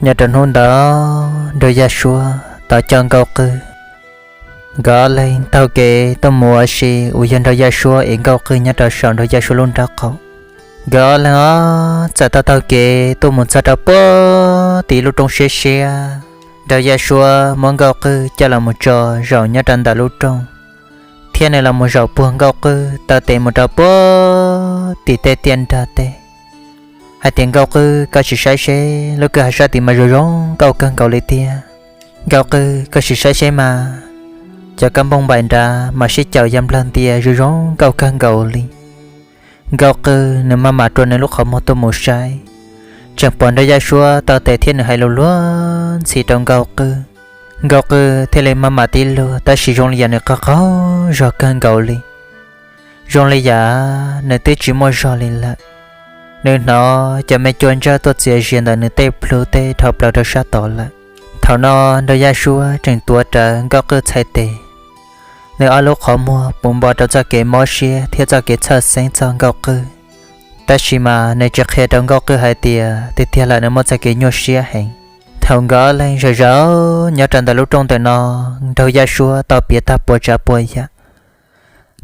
Nyob rau hnub ntawd Nraug Yaj Suab tau coj Nkauj Qwj nkawd ob leeg taug kev tuaj mus ua si uas yog Nraug Yaj Suab es Nkauj Qwj nyob rau saum Nraug Yaj Suab lub nraub qaum. Nkawd ob leeg ob txawm tau taug kev tuaj mus txog rau puag tim lub roob siab siab. Nraug Yaj Suab muab Nkauj Qwj coj los mus tso zaum nyob rau ntawm lub rooj, thiab nws los mus zaum puag Nkauj Qwj taw tes mus rau puag tim tej tiaj nrag teb, hais tias, Nkauj Qwj, koj sim saib seb lub kwj ha sab tid mas zoo zoo nkauj kawg nkaus li tiag. Nkauj Qwj, koj sim saib seb mas, cov kab npauj npaim nrad mas sib caum ya nplawg ntia zoo zoo nkauj kawg nkaus li. Nkauj Qwj nws maj mam rua nws lub qhov muag tuaj mus saib, tseem pom Nraug Yaj Suab taw tes thiab nws hais lus luag ntxhi rau Nkauj Qwj. Nkauj Qwj thiaj li maj mam tib luag, tab sis zoo li yam nws qaug qaug zog kawg nkaus li. Zoo li yam nws twb tsis muaj zog li lawm. Nws hnov cov me cua ntsawj tuaj txias zias ntawm nws tej plhu tej dhau plaws rau sab tod lawm. Thaum no Nraug Yaj Suab tseem tuav rawv Nkauj Qwj txhais tes, nws ob lub qhov muag puv npo rau txoj kev mob siab thiab txoj kev txhawj xeeb txog Nkauj Qwj. Tab sis mas nws tsis qhia rau Nkauj Qwj hais tias tiag tiag lawm nws muaj txoj kev nyuaj siab heev. Thaum nkawd ob leeg zaum zaum nyob rau ntawm lub rooj ntawm no, Nraug Yaj Suab tau piav tag puas tsav puas yam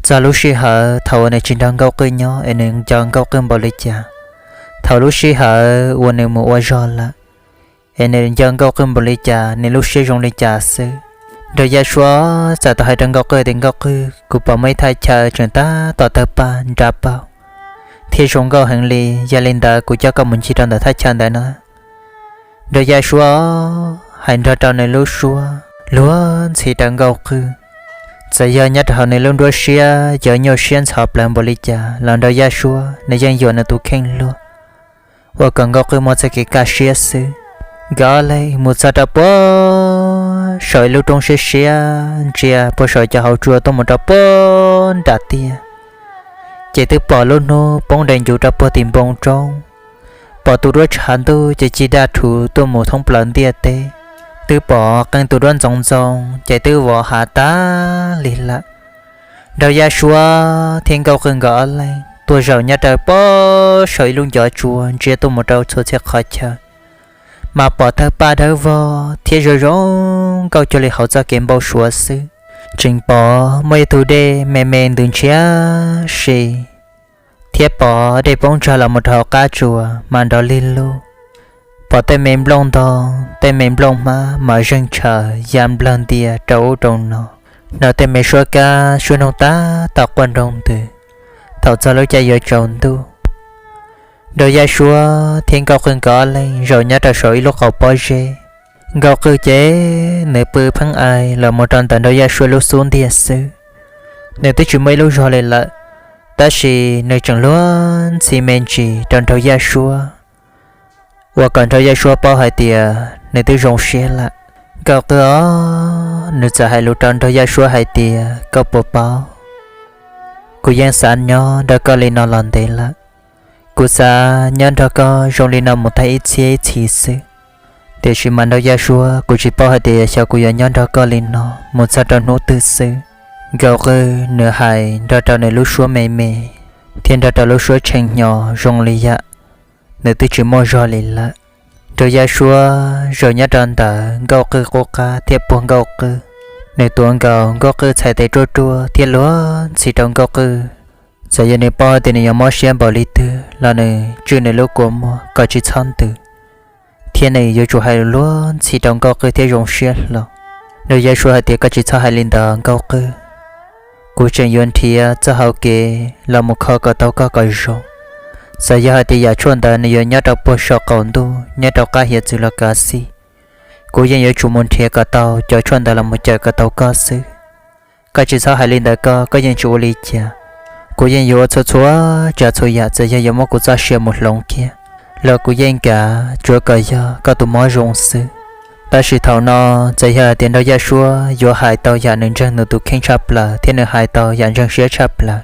txog lub sij hawm thaum uas nws tsis nrog Nkauj Qwj nyob es nws nco Nkauj Qwj npaum li cas, thaum lub sij hawm uas nws mus ua zog lawm es nws nco Nkauj Qwj npaum li cas, nws lub siab zoo li cas xwb. Nraug Yaj Suab txawm tau hais rau Nkauj Qwj tias, Nkauj Qwj, kuv pom muaj ib thaj chaw tseem tab tom tawg paj nra paug, thiab zoo nkauj heev li. Yog li ntawd kuv coj koj mus ncig rau ntawm thaj chaw ntawd na. Nraug Yaj Suab hais nrog rau nws lub suab luag ntxhi rau Nkauj Qwj. Txawm yog nyob rau hauv nws lub nruab siab yuav nyuaj siab ntxhov plawv npaum li cas los Nraug Yaj Suab nws yeej yuam nws tus kheej luag, ua kom Nkauj Qwj muaj txoj kev kaj siab xwb. Nkawd ob leeg mus txog rau puag saum ib lub roob siab siab, ntsia puag saum cov hauv tsua tuaj mus rau puag nram tiaj, ces twb pom lub hnub poob nres ncuv rau puag tim npoo roob. Pom tus duab tshav ntuj ces cig daj rhuv tuaj mus thoob plaws ntiaj teb. Twb pom qee tus duab ntxoov ntxoo ces twb vov hav tag li lawm. Nraug Yaj Suab thiab Nkauj Qwj nkawd ob leeg tuaj zaum nyob rau puag saum ib lub ncov tsua ntsia tuaj mus rau txhua txhia qhov chaw, mas pom tawg paj dawb vog thiab zoo zoo nkauj cuag li hauv txoj kev npau suav xwb. Tseem pom muaj ib tug dej me me ntws ntshiab si, thiab pom dej poob tsag los mus rau hauv qab tsua mas nrov lig lug. Pom tej me nplooj ntoo, tej me nplooj hmab mas zeeg tshaws ya nplawg ntia rau ub rau no. Hnov tej me suab kab suab noog tab tom quaj nroo ntws thaum txog lub caij yuav tsaus ntuj. Nraug Yaj Suab thiab Nkauj Qwj nkawd ob leeg zaum nyob rau saum ib lub qaum pob zeb. Nkauj Qwj ces nws pw pheeb ai los mus rau ntawm Nraug Yaj Suab lub xub ntiag xwb. Nws twb tsis muaj ib lub zog li lawm, tab sis nws tseem luag ntxhi me ntsis rau Nraug Yaj Suab, ua kom Nraug Yaj Suab paub hais tias nws twb zoo siab lawm. Nkauj Qwj os, nws txawm hais lus rau Nraug Yaj Suab hais tias, koj puas paub, kuv yeej xav nyob nrog koj li no los ntev lawm. Kuv xav nyob nrog koj zoo li no mus tag ib txhiab ib txhis xwb. Tiam sis mas Nraug Yaj Suab, kuv tsis paub hais tias xyov kuv yuav nyob nrog koj li no mus txog rau hnub twg xwb. Nkauj Qwj nws hais nrog rau nws lub suab me me thiab nrog rau lub suab tshee hnyo zoo li yam nws twb tsis muaj zog li lawm. Nraug Yaj Suab zaum nyob rau ntawm Nkauj Qwj qub qab thiab puag Nkauj Qwj. Nws tuav nkaus Nkauj Qwj txhais tes ruaj ruaj thiab luag ntxhi rau Nkauj Qwj. Txawm yog nws paub tias nws yuav mob siab npaum li twg los nws tswj nws lub kua muag kom tsis txhob ntws, thiab nws yuav tsum hais luag ntxhi rau Nkauj Qwj thiab zoo siab hlo. Nraug Yaj Suab hais tias, koj tsis txhob hais li ntawd Nkauj Qwj. Kuv tseem yuav nrhiav txoj hau kev los mus kho kom tau koj kom zoo. Txawm yog hais tias yam tshuaj ntawd nws yuav nyob rau puag saum qaum ntuj nyob rau qab hiav txwv los kav xij, kuv yeej yuav tsum mus nrhiav kom tau cov tshuaj ntawd los mus cawm kom tau koj xwb. Koj tsis txhob hais li ntawd koj, koj yeej tsis ua li cas. Kuv yeej yuav ua txhua txhua tsav txhua yam txawm yog yuav muab kuv txoj sia mus hloov kiag los kuv yeej kam, tsuav kom yog koj tus mob zoo xwb. Tab sis thaum no txawm yog hais tias Nraug Yaj Suab yuav hais tau yam nws ntseeg nws tus kheej tshaj plaws thiab nws hais tau yam ntseeg siab tshaj plaws,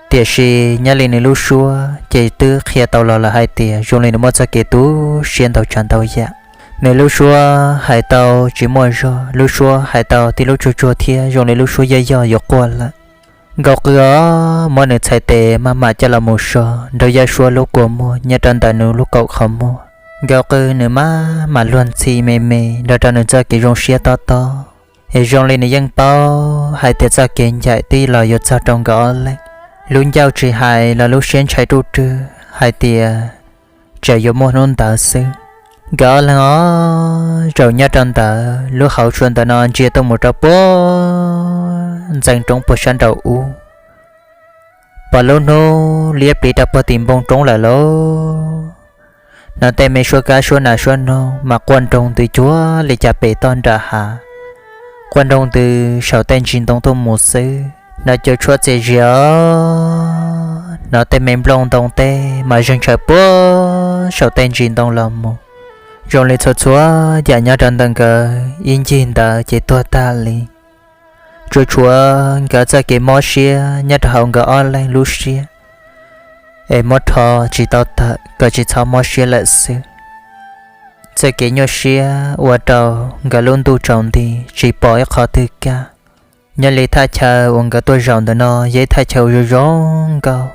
tiam sis nyob li nws lub suab ces twb qhia tau los lawm hais tias zoo li nws muaj txoj kev tu siab ntau tsav ntau yam. Nws lub suab hais tau tsis muaj zog, lub suab hais tau tib lub tsuag tsuag thiab zoo li lub suab yoj yoj yuav quaj lawm. Nkauj Qwj os, muab nws txhais tes maj mam coj los mus so Nraug Yaj Suab lub kua muag nyob rau ntawm nws lub kaum qhov muag. Nkauj Qwj nws maj mam luag ntxhi me me nrog rau nws txoj kev zoo siab tob tob, es zoo li nws yeej paub hais tias txoj kev ncaim twb los yuav txog rau nkawd ob leeg. Lub ncauj tsis hais los lub siab ntshai ruj rwg hais tias tseem yuav muaj hnub ntawd xwb. Nkawd ob leeg ob zaum nyob rau ntawd, lub hauv tsua ntawm no ntsia tuaj mus rau puag ntxeev roob puag sab nraum ub. Pom lub hnub liab pliv rau puag tim npoo roob lawm lauj. Hnov tej me suab kab suab nas suab noog mas quaj nroo ntws cuag li cas pem toj nram hav, quaj nroo ntws saum tej ntsis ntoo tuaj mus xwb. Hnov cua tshuab txias zias, hnov tej me nplooj ntoo teb mas zeeg tshaws puag saum tej ntsis ntoo los mus, zoo li txhua txhua yam nyob rau ntawm nkawd ib ncig ntawd ces tuag tag li. Tsuas tshuav nkawd txoj kev mob siab nyob rau hauv nkawd ob leeg lub siab, es muab rho tsis tau tawm kom tsis txhob mob siab lawm xwb. Txoj kev nyuaj siab ua rau nkawd lub ntuj tsaus nti tsis pom ib qho twg kaj. Nyob li thaj chaw uas nkawd tuaj zaum ntawm no yog ib thaj chaw uas zoo zoo nkauj,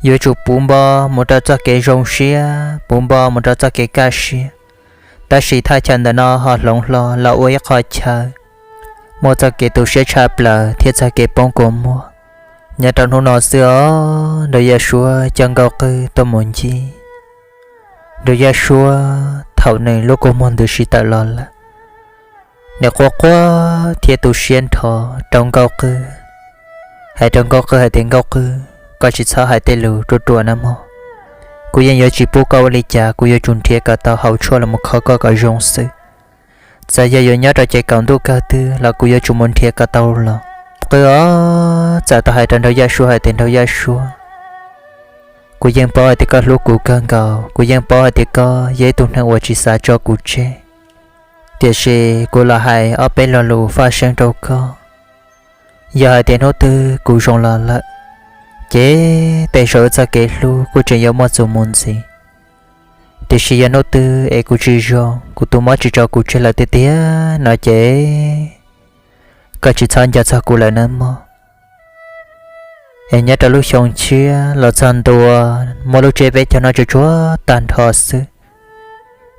yuav tsum puv npo mus rau txoj kev zoo siab, puv npo mus rau txoj kev kaj siab. Tab sis thaj chaw ntawm no ho hloov hlo los ua ib qho chaw muaj txoj kev tu siab tshaj plaws thiab txoj kev poob kua muag. Nyob rau hnub no xwb os, Nraug Yaj Suab coj Nkauj Qwj tuaj mus ncig. Nraug Yaj Suab thaum nws lub kua muag ntws si tawm los lawm, nws quaj quaj thiab tu siab nrho rau Nkauj Qwj, hais rau Nkauj Qwj hais tias, Nkauj Qwj, koj tsis txhob hais tej lus ruam ruam na mog. Kuv yeej yuav tsis pub koj ua li cas, kuv yuav tsum nrhiav kom tau hauv tshuaj los mus kho koj kom zoo xwb. Txawm yog yuav nyob rau ces kaum ntuj kawg twg los kuv yuav tsum mus nrhiav kom tau los. Qwj os, txawm tau hais rau Nraug Yaj Suab hais tias, Nraug Yaj Suab, kuv yeej paub hais tias koj hlub kuv kawg nkaus, kuv yeej paub hais tias koj yog ib tug neeg uas tsis xav tso kuv tseg. Tiam sis kuv los hais ob peb lo lus faj seeb rau koj. Yog hais tias hnub twg kuv zoo los lawm, ces tej zaum wb txoj kev hlub kuj tseem yuav muaj txuas mus ntxiv. Tiam sis yog hnub twg es kuv tsis zoo, kuv tus mob tsis tso kuv tseg lawm tiag tiag no ces koj tsis txhob nco txog kuv lawm nawb mog. Es nyob rau lub xyoo tshiab los txog ntua, muab lub tsiab peb caug no tsuag tsuag tag nrho xwb,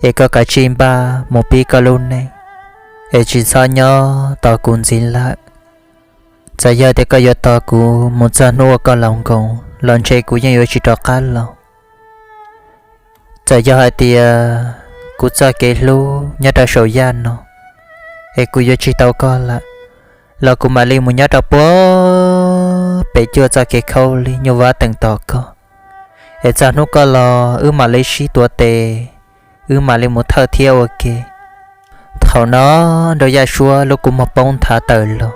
es koj kav tsij npaj mus pib koj lub neej, es tsis txhob nyob tos kuv ntxiv lawm. Txawm yog tias koj yuav tos kuv mus txog hnub uas koj laus nkoos los ntshe kuv yeej yuav tsis rov qab los. Txawm yog hais tias kuv txoj kev hlub nyob rau saum yaj no, es kuv yuav tsis tau koj lawm, los kuv mam li mus nyob rau puag pem cuaj txoj kev khaub lig nyuj vab teem tos koj. Es txog hnub koj los wb mam li sib tuav tes, wb mam li mus thawj thiab ua ke. Thaum no Nraug Yaj Suab lub kua muag poob nthav tawm los,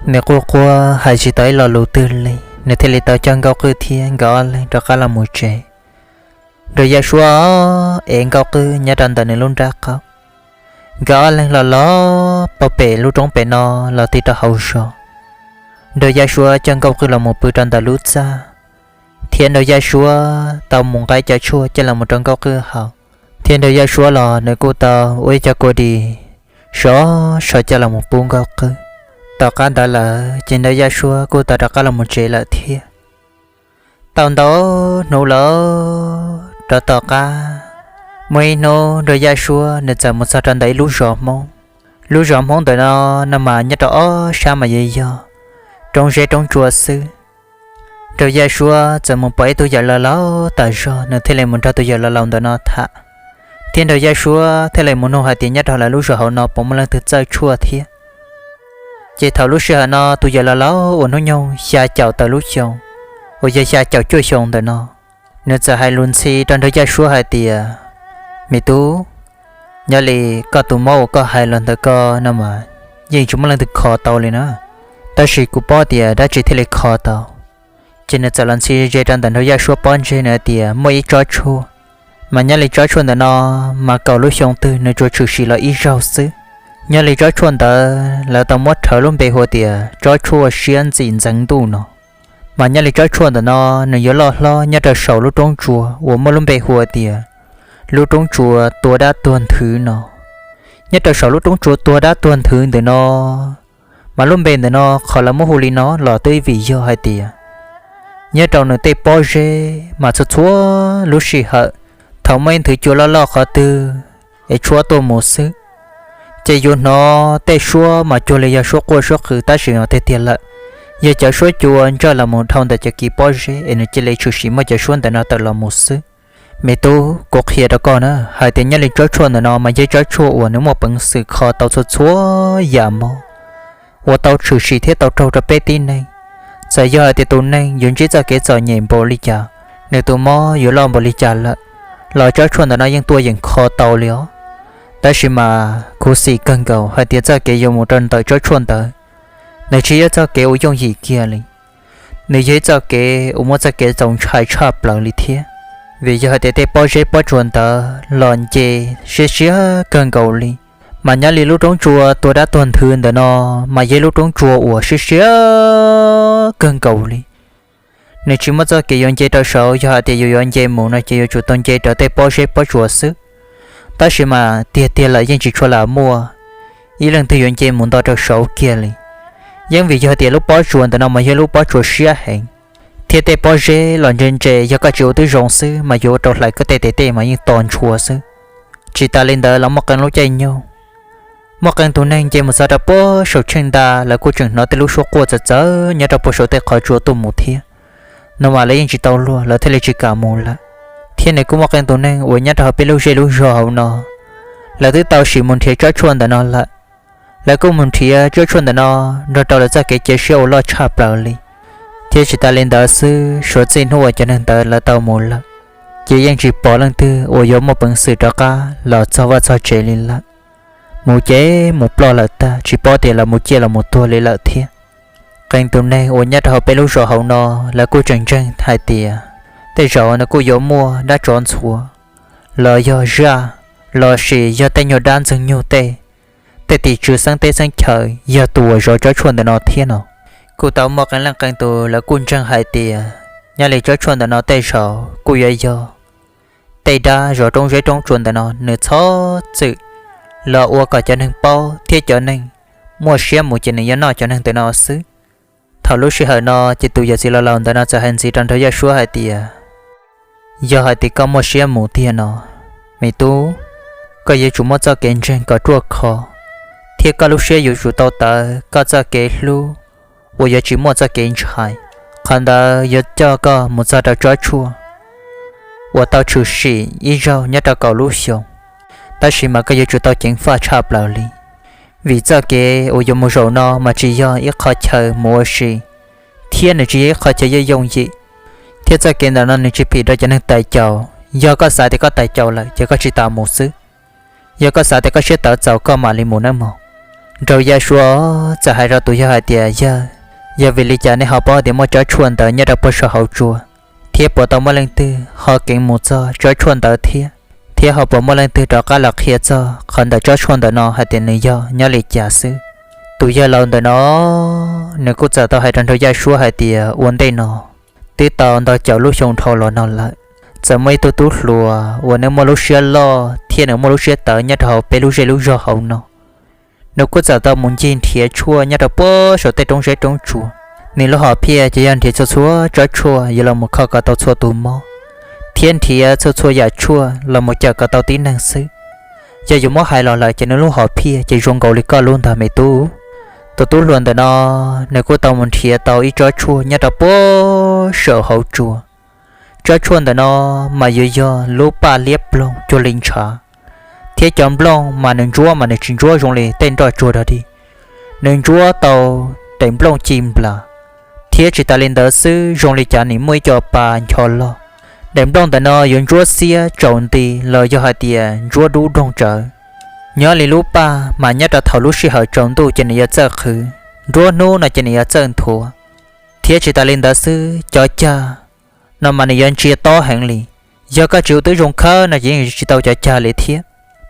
nws quaj quaj hais tsis tau ib lo lus twg li, nws thiaj li tau coj Nkauj Qwj thiab nkawd ob leeg rov qab los mus tsev. Nraug Yaj Suab ev Nkauj Qwj nyob rau ntawm nws lub nrab qaum, nkawd ob leeg los los puag pem lub roob pem no los tig rau hauv zos. Nraug Yaj Suab coj Nkauj Qwj los mus pw rau ntawm lub txaj, thiab Nraug Yaj Suab tau mus nqa cov tshuaj coj los mus rau Nkauj Qwj haus, thiab Nraug Yaj Suab los nws kuj tau ua ib co kua dis sov sov coj los mus pub Nkauj Qwj. Tom qab ntawd lawm ces Nraug Yaj Suab kuj tau rov qab los mus tsev lawm thiab. Tau ntau hnub lawm rov tom qab, muaj ib hnub Nraug Yaj Suab nws txawm mus txog rau ntawm ib lub zos Hmoob. Lub zos Hmoob ntawm no no mas nyob rau ob sab mas yuav yog roob zeb roob tsua xwb. Nraug Yaj Suab txawm mus pom ib tug yawm laus laus tas zog, nws thiaj li mus nrog tus yawm laus laus ntawm no tham, thiab Nraug Yaj Suab thiaj li mus nug hais tias nyob rau lawv lub zos hauv no puas muaj leej twg txawj tshuaj thiab. Ces thaum lub sij hawm no tus yawm laus laus uas hnub nyoog xya caum tawm lub xyoo, uas yog xya caum cuaj xyoo ntawm no, nws txawm hais lus ntxhi rau Nraug Yaj Suab hais tias, me tub, nyob li koj tus mob uas koj hais los ntawm koj no mas yeej tsis muaj leej twg kho tau li na, tab sis kuv paub tias dab tsi thiaj li kho tau. Ces nws txawm los ntxhi ze rau ntawm Nraug Yaj Suab pob ntseg, nws hais tias muaj ib tsob tshuaj, mas nyob li tsob tshuaj ntawm no mas kaum lub xyoo twg nws tsuas tshwm sim los ib zaug xwb. Nyob li tsob tshuaj ntawd lawv tau muab rhawv lub npe hu tias tsob tshuaj siab ntxim ntxeev ntuj no. Mas nyob li tsob tshuaj ntawm no nws yuav loj hlob nyob rau saum lub roob tsua uas muaj lub npe hu tias lub roob tsua tua dab tuag nthwv no. Nyob rau saum lub roob tsua tua dab tuag nthwv ntawm no mas lub npe ntawm no qhov lawv muab hu li no los twb vim yog hais tias nyob rau nws tej pob zeb mas txhua txhua lub sij hawm Thaum muaj ib nthwv cua loj loj qhov twg es tshuab tuaj mus xwb, ces yuav hnov tej suab mas cuag li yog suab quaj suab qw tab sis tiag tiag lawm, yog cov suab cua ntsawj los mus dhau ntawm cov kis pob zeb es nws cia li tshwm sim muaj cov suab ntawm no tawm los mus xwb. Me tub, kuv qhia rau koj na, hais tias nyob li tsob tshuaj ntawm no mas yog tsob tshuaj uas nws muaj peev xwm kho tau txhua txhua yam mob uas tau tshwm sim thiab tau raug rau peb tib neeg. Txawm yog hais tias tus neeg yuav ntsib txoj kev txom nyem npaum li cas, nws tus mob yuav loj npaum li cas lawm, los tsob tshuaj ntawm no yeej tuaj yeem kho tau li os. Tab sis mas khuv xim kawg nkaus hais tias txoj kev yuav mus rau ntawm tsob tshuaj ntawd, nws tsis yog txoj kev uas yooj yim kiag li. Nws yog ib txoj kev uas muaj txoj kev txaus ntshai tshaj plaws li thiab, vim yog hais tias tej pob zeb pob tsuas ntawd los nce siab siab kawg nkaus li. Mas nyob li lub roob tsua tuag dab tuag nthwv ntawm no mas yog lub roob tsua uas siab siab kawg nkaus li. Nws tsis muaj txoj kev yuav nce rau saud, yog hais tias yus yuav nce mus no ces yuav tsum tau nce raws tej pob zeb pob tsuas xwb. Tab sis mas tiag tiag lawm yeej tsis tshua lam muaj ib leej twg yuav nce mus nto rau saud kiag li. Yeej vim yog tias lub pob tsuas ntawm no mas yog lub pob tsuas siab heev, thiab tej pob zeb los ntse ntse, yog koj tsis ua tib zoo xwb mas yuav ua rau hlais koj tej tes tej mas yeej to ntshua xwb. Tsis tas li ntawd los muaj qee lub caij nyoog, muaj qee tus neeg nce mus txog rau puag saum tsheej nta, lawv kuj tseem hnov tej lub suab quaj txawv txawv nyob rau puag saum tej qhov tsua tuaj mus thiab. No mas lawv yeej tsis tau luag, lawv thiaj li tsis kam mus lawm. Thiab nws kuj muaj qee tus neeg uas nyob rau hauv peb lub zej lub zog hauv no, lawv twb tau sim mus nrhiav tsob tshuaj ntawm no lawm. Lawv kuj mus nrhiav tsob tshuaj ntawm no nrog rau lawv txoj kev cia siab uas loj tshaj plaws li, thiab tsis tas li ntawd xwb, suav txij hnub uas cov neeg ntawd lawv tau mus lawm, ces yeej tsis pom leej twg uas yuav muaj peev xwm rov qab los txog vaj txog tsev li lawm. Mus ces mus ploj lawm tag, tsis paub tias lawv mus ciaj los mus tuag li lawm thiab. Qee tus neeg uas nyob rau hauv peb lub zos hauv no, lawv kuj tseem ntseeg hais tias tej zaum nws kuj yuav muaj dab tsov ntxhuav, los yog zaj, los sis yog tej nyuag dab ntxoog nyug tej, tej tim tswv xeeb teb xeeb chaw yog tus uas zov tsob tshuaj ntawm no thiab no. Kuj tau muaj qee leej qee tus lawv kuj ntseeg hais tias nyob li tsob tshuaj ntawm no tej zaum kuj yuav yog tej dab zov roob zeb roob tsua ntawm no nws txhob txwm los ua kom cov neeg paub thiab cov neeg muaj siab mus ces nws yuav noj cov neeg ntawm no xwb. Thaum lub sij hawm no ces tus yawm txiv laus laus ntawm no txawm hais ntxiv rau Nraug Yaj Suab hais tias, yog hais tias koj muaj siab mus tiag no, me tub, koj yuav tsum muab txoj kev ntseeg kom ruaj khov, thiab koj lub siab yuav tsum tau tawv koj txoj kev hlub uas yuav tsis muaj txoj kev ntshai. Qhov ntawd yuav coj koj mus txog rau tsob tshuaj uas tau tshwm sim ib zaug nyob rau kaum lub xyoo. Tab sis mas koj yuav tsum tau ceev faj tshaj plaws li, vim txoj kev uas yuav mus zaum no mas tsis yog ib qho chaw mus ua si, thiab nws tsis yog ib qho chaw yooj yooj yim, thiab txoj kev ntawm no nws tsis phim rau cov neeg tais caus. Yog koj xav tias koj tais caus lawm ces koj tsis tas mus xwb. Yog koj xav tias koj siab tawv txaus koj mam li mus nawb mog. Nraug Yaj Suab txawm hais rau tus yawg hais tias, yawg, yog vim li cas nej ho paub tias muaj tsob tshuaj ntawd nyob rau puag saum hauv tsua, thiab puas tau muaj leej twg ho keev mus txog tsob tshuaj ntawd thiab, thiab ho puas muaj leej twg rov qab los qhia txog qhov ntawm tsob tshuaj ntawm no hais tias nws yog nyob li cas xwb? Tus yawg laus ntawm no, nws kuj txawm tau hais rau Nraug Yaj Suab hais tias ua ntej no, twb tau ntau caum lub xyoo dhau los no lawm, txawm muaj ib tug tub hluas uas nws muaj lub siab loj thiab nws muaj lub siab tawv nyob rau hauv peb lub zej lub zog hauv no. Nws kuj txawm tau mus ncig nrhiav tshuaj nyob rau puag saum tej roob zeb roob tsua. Nws lub hom phiaj ces yog nrhiav txhua txhua tsob tshuaj yuav los mus kho kom tau txhua tus mob, thiab nrhiav txhua txhua yam tshuaj los mus cawm kom tau tib neeg xwb. Yog yuav muab hais los lawm ces nws lub hom phiaj ces zoo nkaus li koj lub ntag me tub. Tus tub hluas ntawm no, nws kuj tau mus nrhiav tau ib tsob tshuaj nyob rau puag saum hauv tsua. Tsob tshuaj ntawm no mas yuav yog lub paj liab ploog cuag li ntshav, thiab cov nplooj mas nws ntsuab mas nws tsis ntsuab zoo li tej nroj tsuag dog dig. Nws ntsuab tau daim nplooj ci nplas, thiab tsis tas li ntawd xwb, zoo li cas nim muaj ib co pa ncho loj. Daim nplooj ntawm no yuav ntsuab xiab tsaus nti los yog hais tias ntsuab dub doog tsawv. Nyob li lub paj mas nyob rau thaum lub sij hawm tsaus ntuj ces nws yuav txawj qhwv, nruab hnub no ces nws yuav txawj nthuav, thiab tsis tas li ntawd xwb, cov cag no mas nws yuav ntsia tob heev li. Yog koj tsis ua tib zoo khawb no ces yeej tsis tau cov cag li thiab.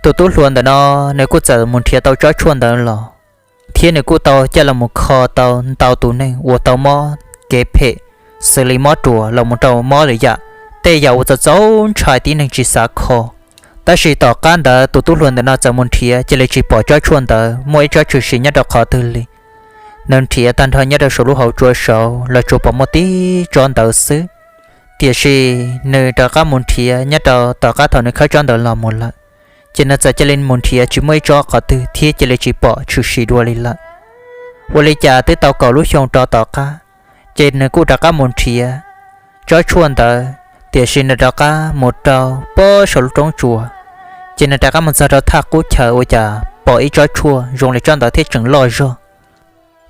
Tus tub hluas ntawm no, nws kuj txawm mus nrhiav tau tsob tshuaj ntawd los, thiab nws kuj tau coj los mus kho tau ntau tus neeg uas tau mob kev phem, xws li mob ruas los mus rau mob lwm yam, tej yam uas txaus txaus ntshai tib neeg tsis xav kho. Tab sis tom qab ntawd tus tub hluas ntawm no txawm mus nrhiav cia li tsis pom tsob tshuaj ntawd muaj ib tsob tshwm sim nyob rau qhov twg li. Nws nrhiav tag nrho nyob rau saum lub hauv tsua saud los tsuas pom muaj tib tsob ntawd xwb. Tiam sis nws rov qab mus nrhiav nyob rau tom qab thaum nws khawb tsob ntawd los mus lawm, ces nws txawm cia li mus nrhiav tsis muaj ib tsob qhov twg thiab cia li tsis pom tshwm sim dua li lawm. Ua li cas twb tau kaum lub xyoo rov tom qab, ces nws kuj rov qab mus nrhiav tsob tshuaj ntawd, tiam sis nws rov qab mus rau pem saum lub roob tsua, ces nws rov qab mus txog rau thaj qub chaw ua cas pom ib tsob tshuaj zoo li tsob ntawd thiab tseem loj zog.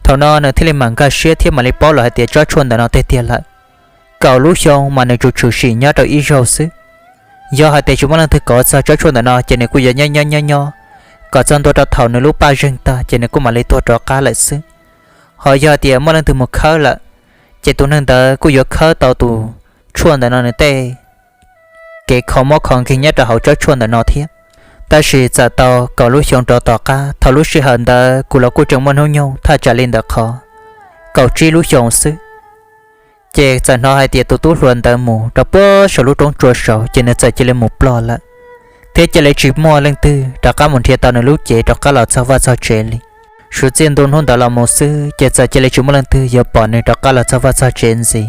Thaum no nws thiaj li mam nkag siab thiab mam li paub lawm hais tias tsob tshuaj ntawm no tiag tiag lawm. Kaum lub xyoo mas nws tsuas tshwm sim nyob rau ib zaug xwb. Yog hais tias tsis muaj leej twg kov txog tsob tshuaj ntawm no ces nws kuj yuav nyob nyob nyob nyob kom txog ntua rau thaum nws lub paj zeeg tag ces nws kuj mam li tuag rov qab lawm xwb. Ho yog tias muaj leej twg mus khawb lawm, ces tus neeg ntawd kuj yuav khawb tau tus tshuaj ntawm no nws tej kev kho mob kho nkeeg nyob rau hauv tsob tshuaj ntawm no thiab. Tab sis txawm tau kaum lub xyoo rov tom qab, thaum lub sij hawm ntawd kuv los kuj tseem muaj hnub nyoog thaj tsam li ntawm qhov kaum tsib lub xyoo xwb. Ces txawm hnov hais tias tus tub hluas ntawd mus rau pem saum lub roob tsua saud ces nws txawm cia li mus ploj lawm, thiab cia li tsis muaj leej twg rov qab mus nrhiav tau nws lub cev rov qab los txog vaj txog tsev li. Suav txij ntua hnub ntawd los mus xwb ces txawm cia li tsis muaj leej twg yuav pom nws rov qab los txog vaj txog tsev ntxiv.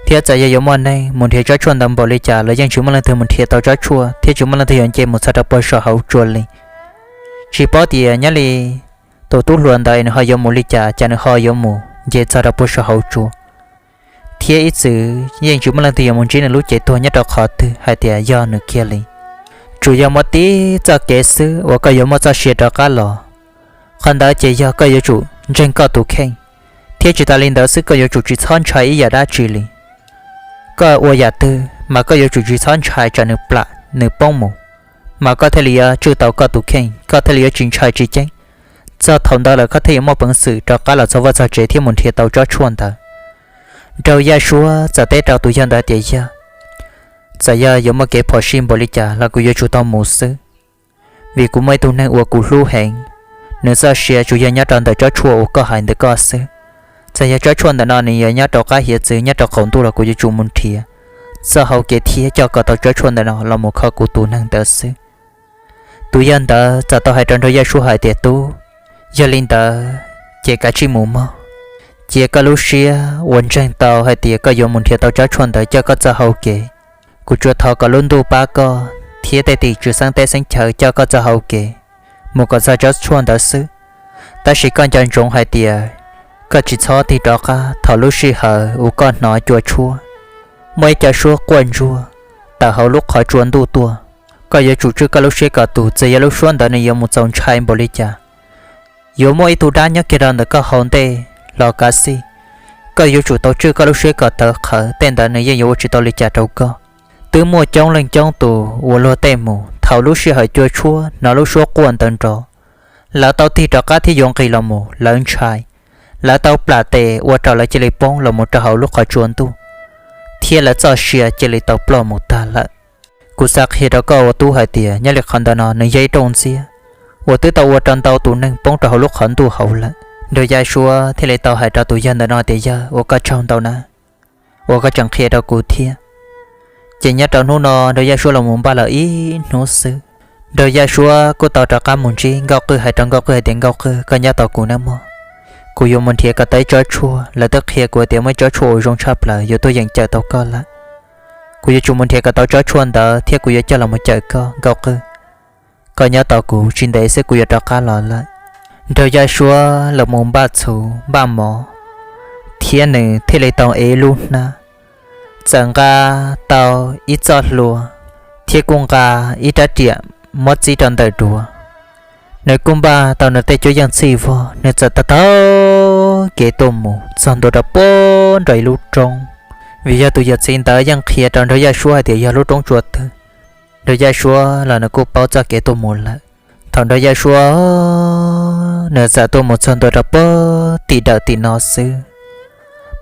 Thiab txawm yog yuav muaj neeg mus nrhiav tsob tshuaj ntawd npaum li cas los yeej tsis muaj leej twg mus nrhiav tau tsob tshuaj thiab tsis muaj leej twg yuav nce mus txog rau pem saum hauv tsua li. Tsis paub tias nyob li tus tub hluas ntawd nws ho yuav mus li cas, cas nws ho yuav mus nce txog rau pem saum hauv tsua. Thiab ib txwm yeej tsis muaj leej twg yuav mus ntsib nws lub cev tuag nyob rau qhov twg hais tias yog nws kiag li. Tsuas yog muaj tib txoj kev xwb uas koj yuav muaj txoj sia rov qab los. Qhov ntawd ces yog koj yuav tsum ntseeg koj tus kheej, thiab tsis tas li ntawd xwb koj yuav tsum tsis txhob ntshai ib yam dab tsi li. Koj ua yam twg mas koj yuav tsum tsis txhob ntshai tsam nws plam nws poob mus, mas koj thiaj li yuav tswj tau koj tus kheej, koj thiaj li yuav tsis ntshai tsis ceeb. Txog thaum ntawd lawm koj thiaj yuav muaj peev xwm rov qab los txog vaj txog tsev thiab mus nrhiav tau tsob tshuaj ntawd. Nraug Yaj Suab txawm teb rau tus yawg ntawd hais tias, Yawg, txawm yog yuav muaj kev phom sij npaum li cas los kuv yuav tsum tau mus xwb, vim kuv muaj ib tug neeg uas kuv hlub heev, nws txoj sia tsuas yog nyob rau ntawm tsob tshuaj uas koj hais ntawm koj xwb. Txawm yog tsob tshuaj ntawm no nws yuav nyob rau qab hiav txwv nyob rau qaum ntuj los kuv yuav tsum mus nrhiav txoj hau kev thiab coj kom tau tsob tshuaj ntawm no los mus kho kuv tus neeg ntawd xwb. Tus yawg ntawd txawm tau hais rau nraug Yaj Suab hais tias, Tub, yog li ntawd ces kav tsij mus mog. Cia koj lub siab uas ntseeg tau hais tias koj yuav mus nrhiav tau tsob tshuaj ntawd coj koj txoj hau kev. Kuv tsuas thov kom lub ntuj pab koj thiab tej tim tswv xeeb teb xeeb chaw coj koj txoj hau kev mus kom txog tsob tshuaj ntawd xwb. Tab sis koj nco ntsoov hais tias koj tsis txhob tig rov qab thaum lub sij hawm uas koj hnov cua tshuab, muaj ib co suab quaj ntsuag tawm hauv lub qhov tsua ntuj tuaj. Koj yuav tsum tswj koj lub siab kom tus txawm yog lub suab ntawd nws yuav mus txaus ntshai npaum li cas, yuav muaj ib tug dab nyob kiag rau ntawm koj hauv ntej los kav xij, koj yuav tsum tau tswj koj lub siab kom tawv qhawv, tej ntawd nws yeej yuav ua tsis tau li cas rau koj. Twb muaj coob leej coob tus uas luag tej mus thaum lub sij hawm cua tshuab hnov lub suab quaj ntawd nrov, lawv tau tig rov qab thiab yuav nqis los mus, lawv ntshai, lawv tau plam tes ua rau lawv cia li poob los mus rau hauv lub qhov tsua ntuj, thiab lawv txoj sia cia li tau ploj mus tag lawm. Kuv xav qhia rau koj ua tub hais tias nyob li qhov ntawd no nws yog ib rooj ntxiab uas twb tau ua rau ntau tus neeg poob rau hauv lub qhov ntuj hauv lawm. Nraug Yaj Suab thiaj li tau hais rau tus yawg ntawm no tias, Yawg, ua koj tsaug ntau na, uas koj tseem qhia rau kuv thiab. Ces nyob rau hnub no nraug Yaj Suab los mus npaj los ib hnub xwb, nraug Yaj Suab kuj tau rov qab mus ntsib Nkauj Qwj, hais rau Nkauj Qwj hais tias, Nkauj Qwj, koj nyob tos kuv nawb mog, kuv yuav mus nrhiav kom tau ib tsob tshuaj, lawv twb qhia kuv tias muaj ib tsob tshuaj uas zoo tshaj plaws yuav tuaj yeem cawm tau koj lawm. Kuv yuav tsum mus nrhiav kom tau tsob tshuaj ntawd thiab kuv yuav coj los mus cawm koj, Nkauj Qwj. Koj nyob tos kuv, tsis ntev xwb kuv yuav rov qab los lawm. Nraug Yaj Suab los mus npaj txhuv npaj mov, thiab nws thiaj li tau ev lub hnab, txawm nqa tau ib txoj hlua, thiab kuj nqa ib rab riam muab txib rau ntawm duav. Nws kuj npaj tau nws tej cuab yeej txhij vog, nws txawm taug taug kev tuaj mus txog ntua rau puag nram ib lub roob, vim yog tus yawm txiv ntawd yeej qhia rau nraug Yaj Suab hais tias yog lub roob tsua twg. Nraug Yaj Suab los nws kuj paub txoj kev tuaj mus lawm. Thaum nraug Yaj Suab nws txawm tuaj mus txog ntua rau puag tim dawm tim no xwb,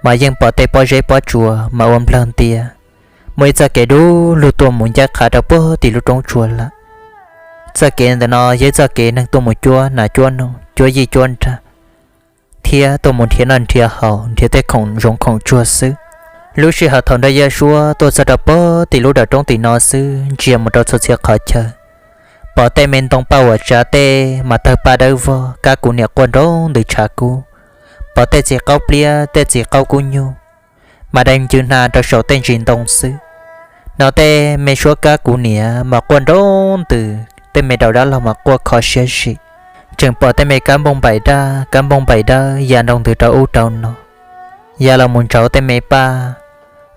mas yeej pom tej pob zeb pob tsuas mas ua nplawg ntia, muaj ib txoj kev dub lug tuaj mus ncaj qha rau puag tim lub roob tsua lawm. Txoj kev ntawm no yog ib txoj kev neeg tuaj mus cuab nas cuab noog, cuab yij cuab nrag, thiab tuaj mus nrhiav noj nrhiav haus, nrhiav tej khoom zoov khoom tsuag xwb. Lub sij hawm thaum nraug Yaj Suab tuaj txog rau puag tim lub dawm roob tim no xwb, ntsia mus rau txhua txhia qhov chaw, pom tej me ntoo paj uas tsav tej mas tawg paj dawb vog, kab kuv niam quaj nroo ntws tshav kub, pom tej txiv qaub pliab tej txiv qaub kub nyuj, mas dai ncw hna rau saum tej ntsis ntoo xwb. Hnov tej me suab kab kuv niam mas quaj nroo ntws, tej me daus dab laug mas quaj kho siab zim. Tseem pom tej me kab npoo npaim daj kab npoo npaim dawb ya nroo ntws rau ub rau no, ya los mus ntsauv tej me paj.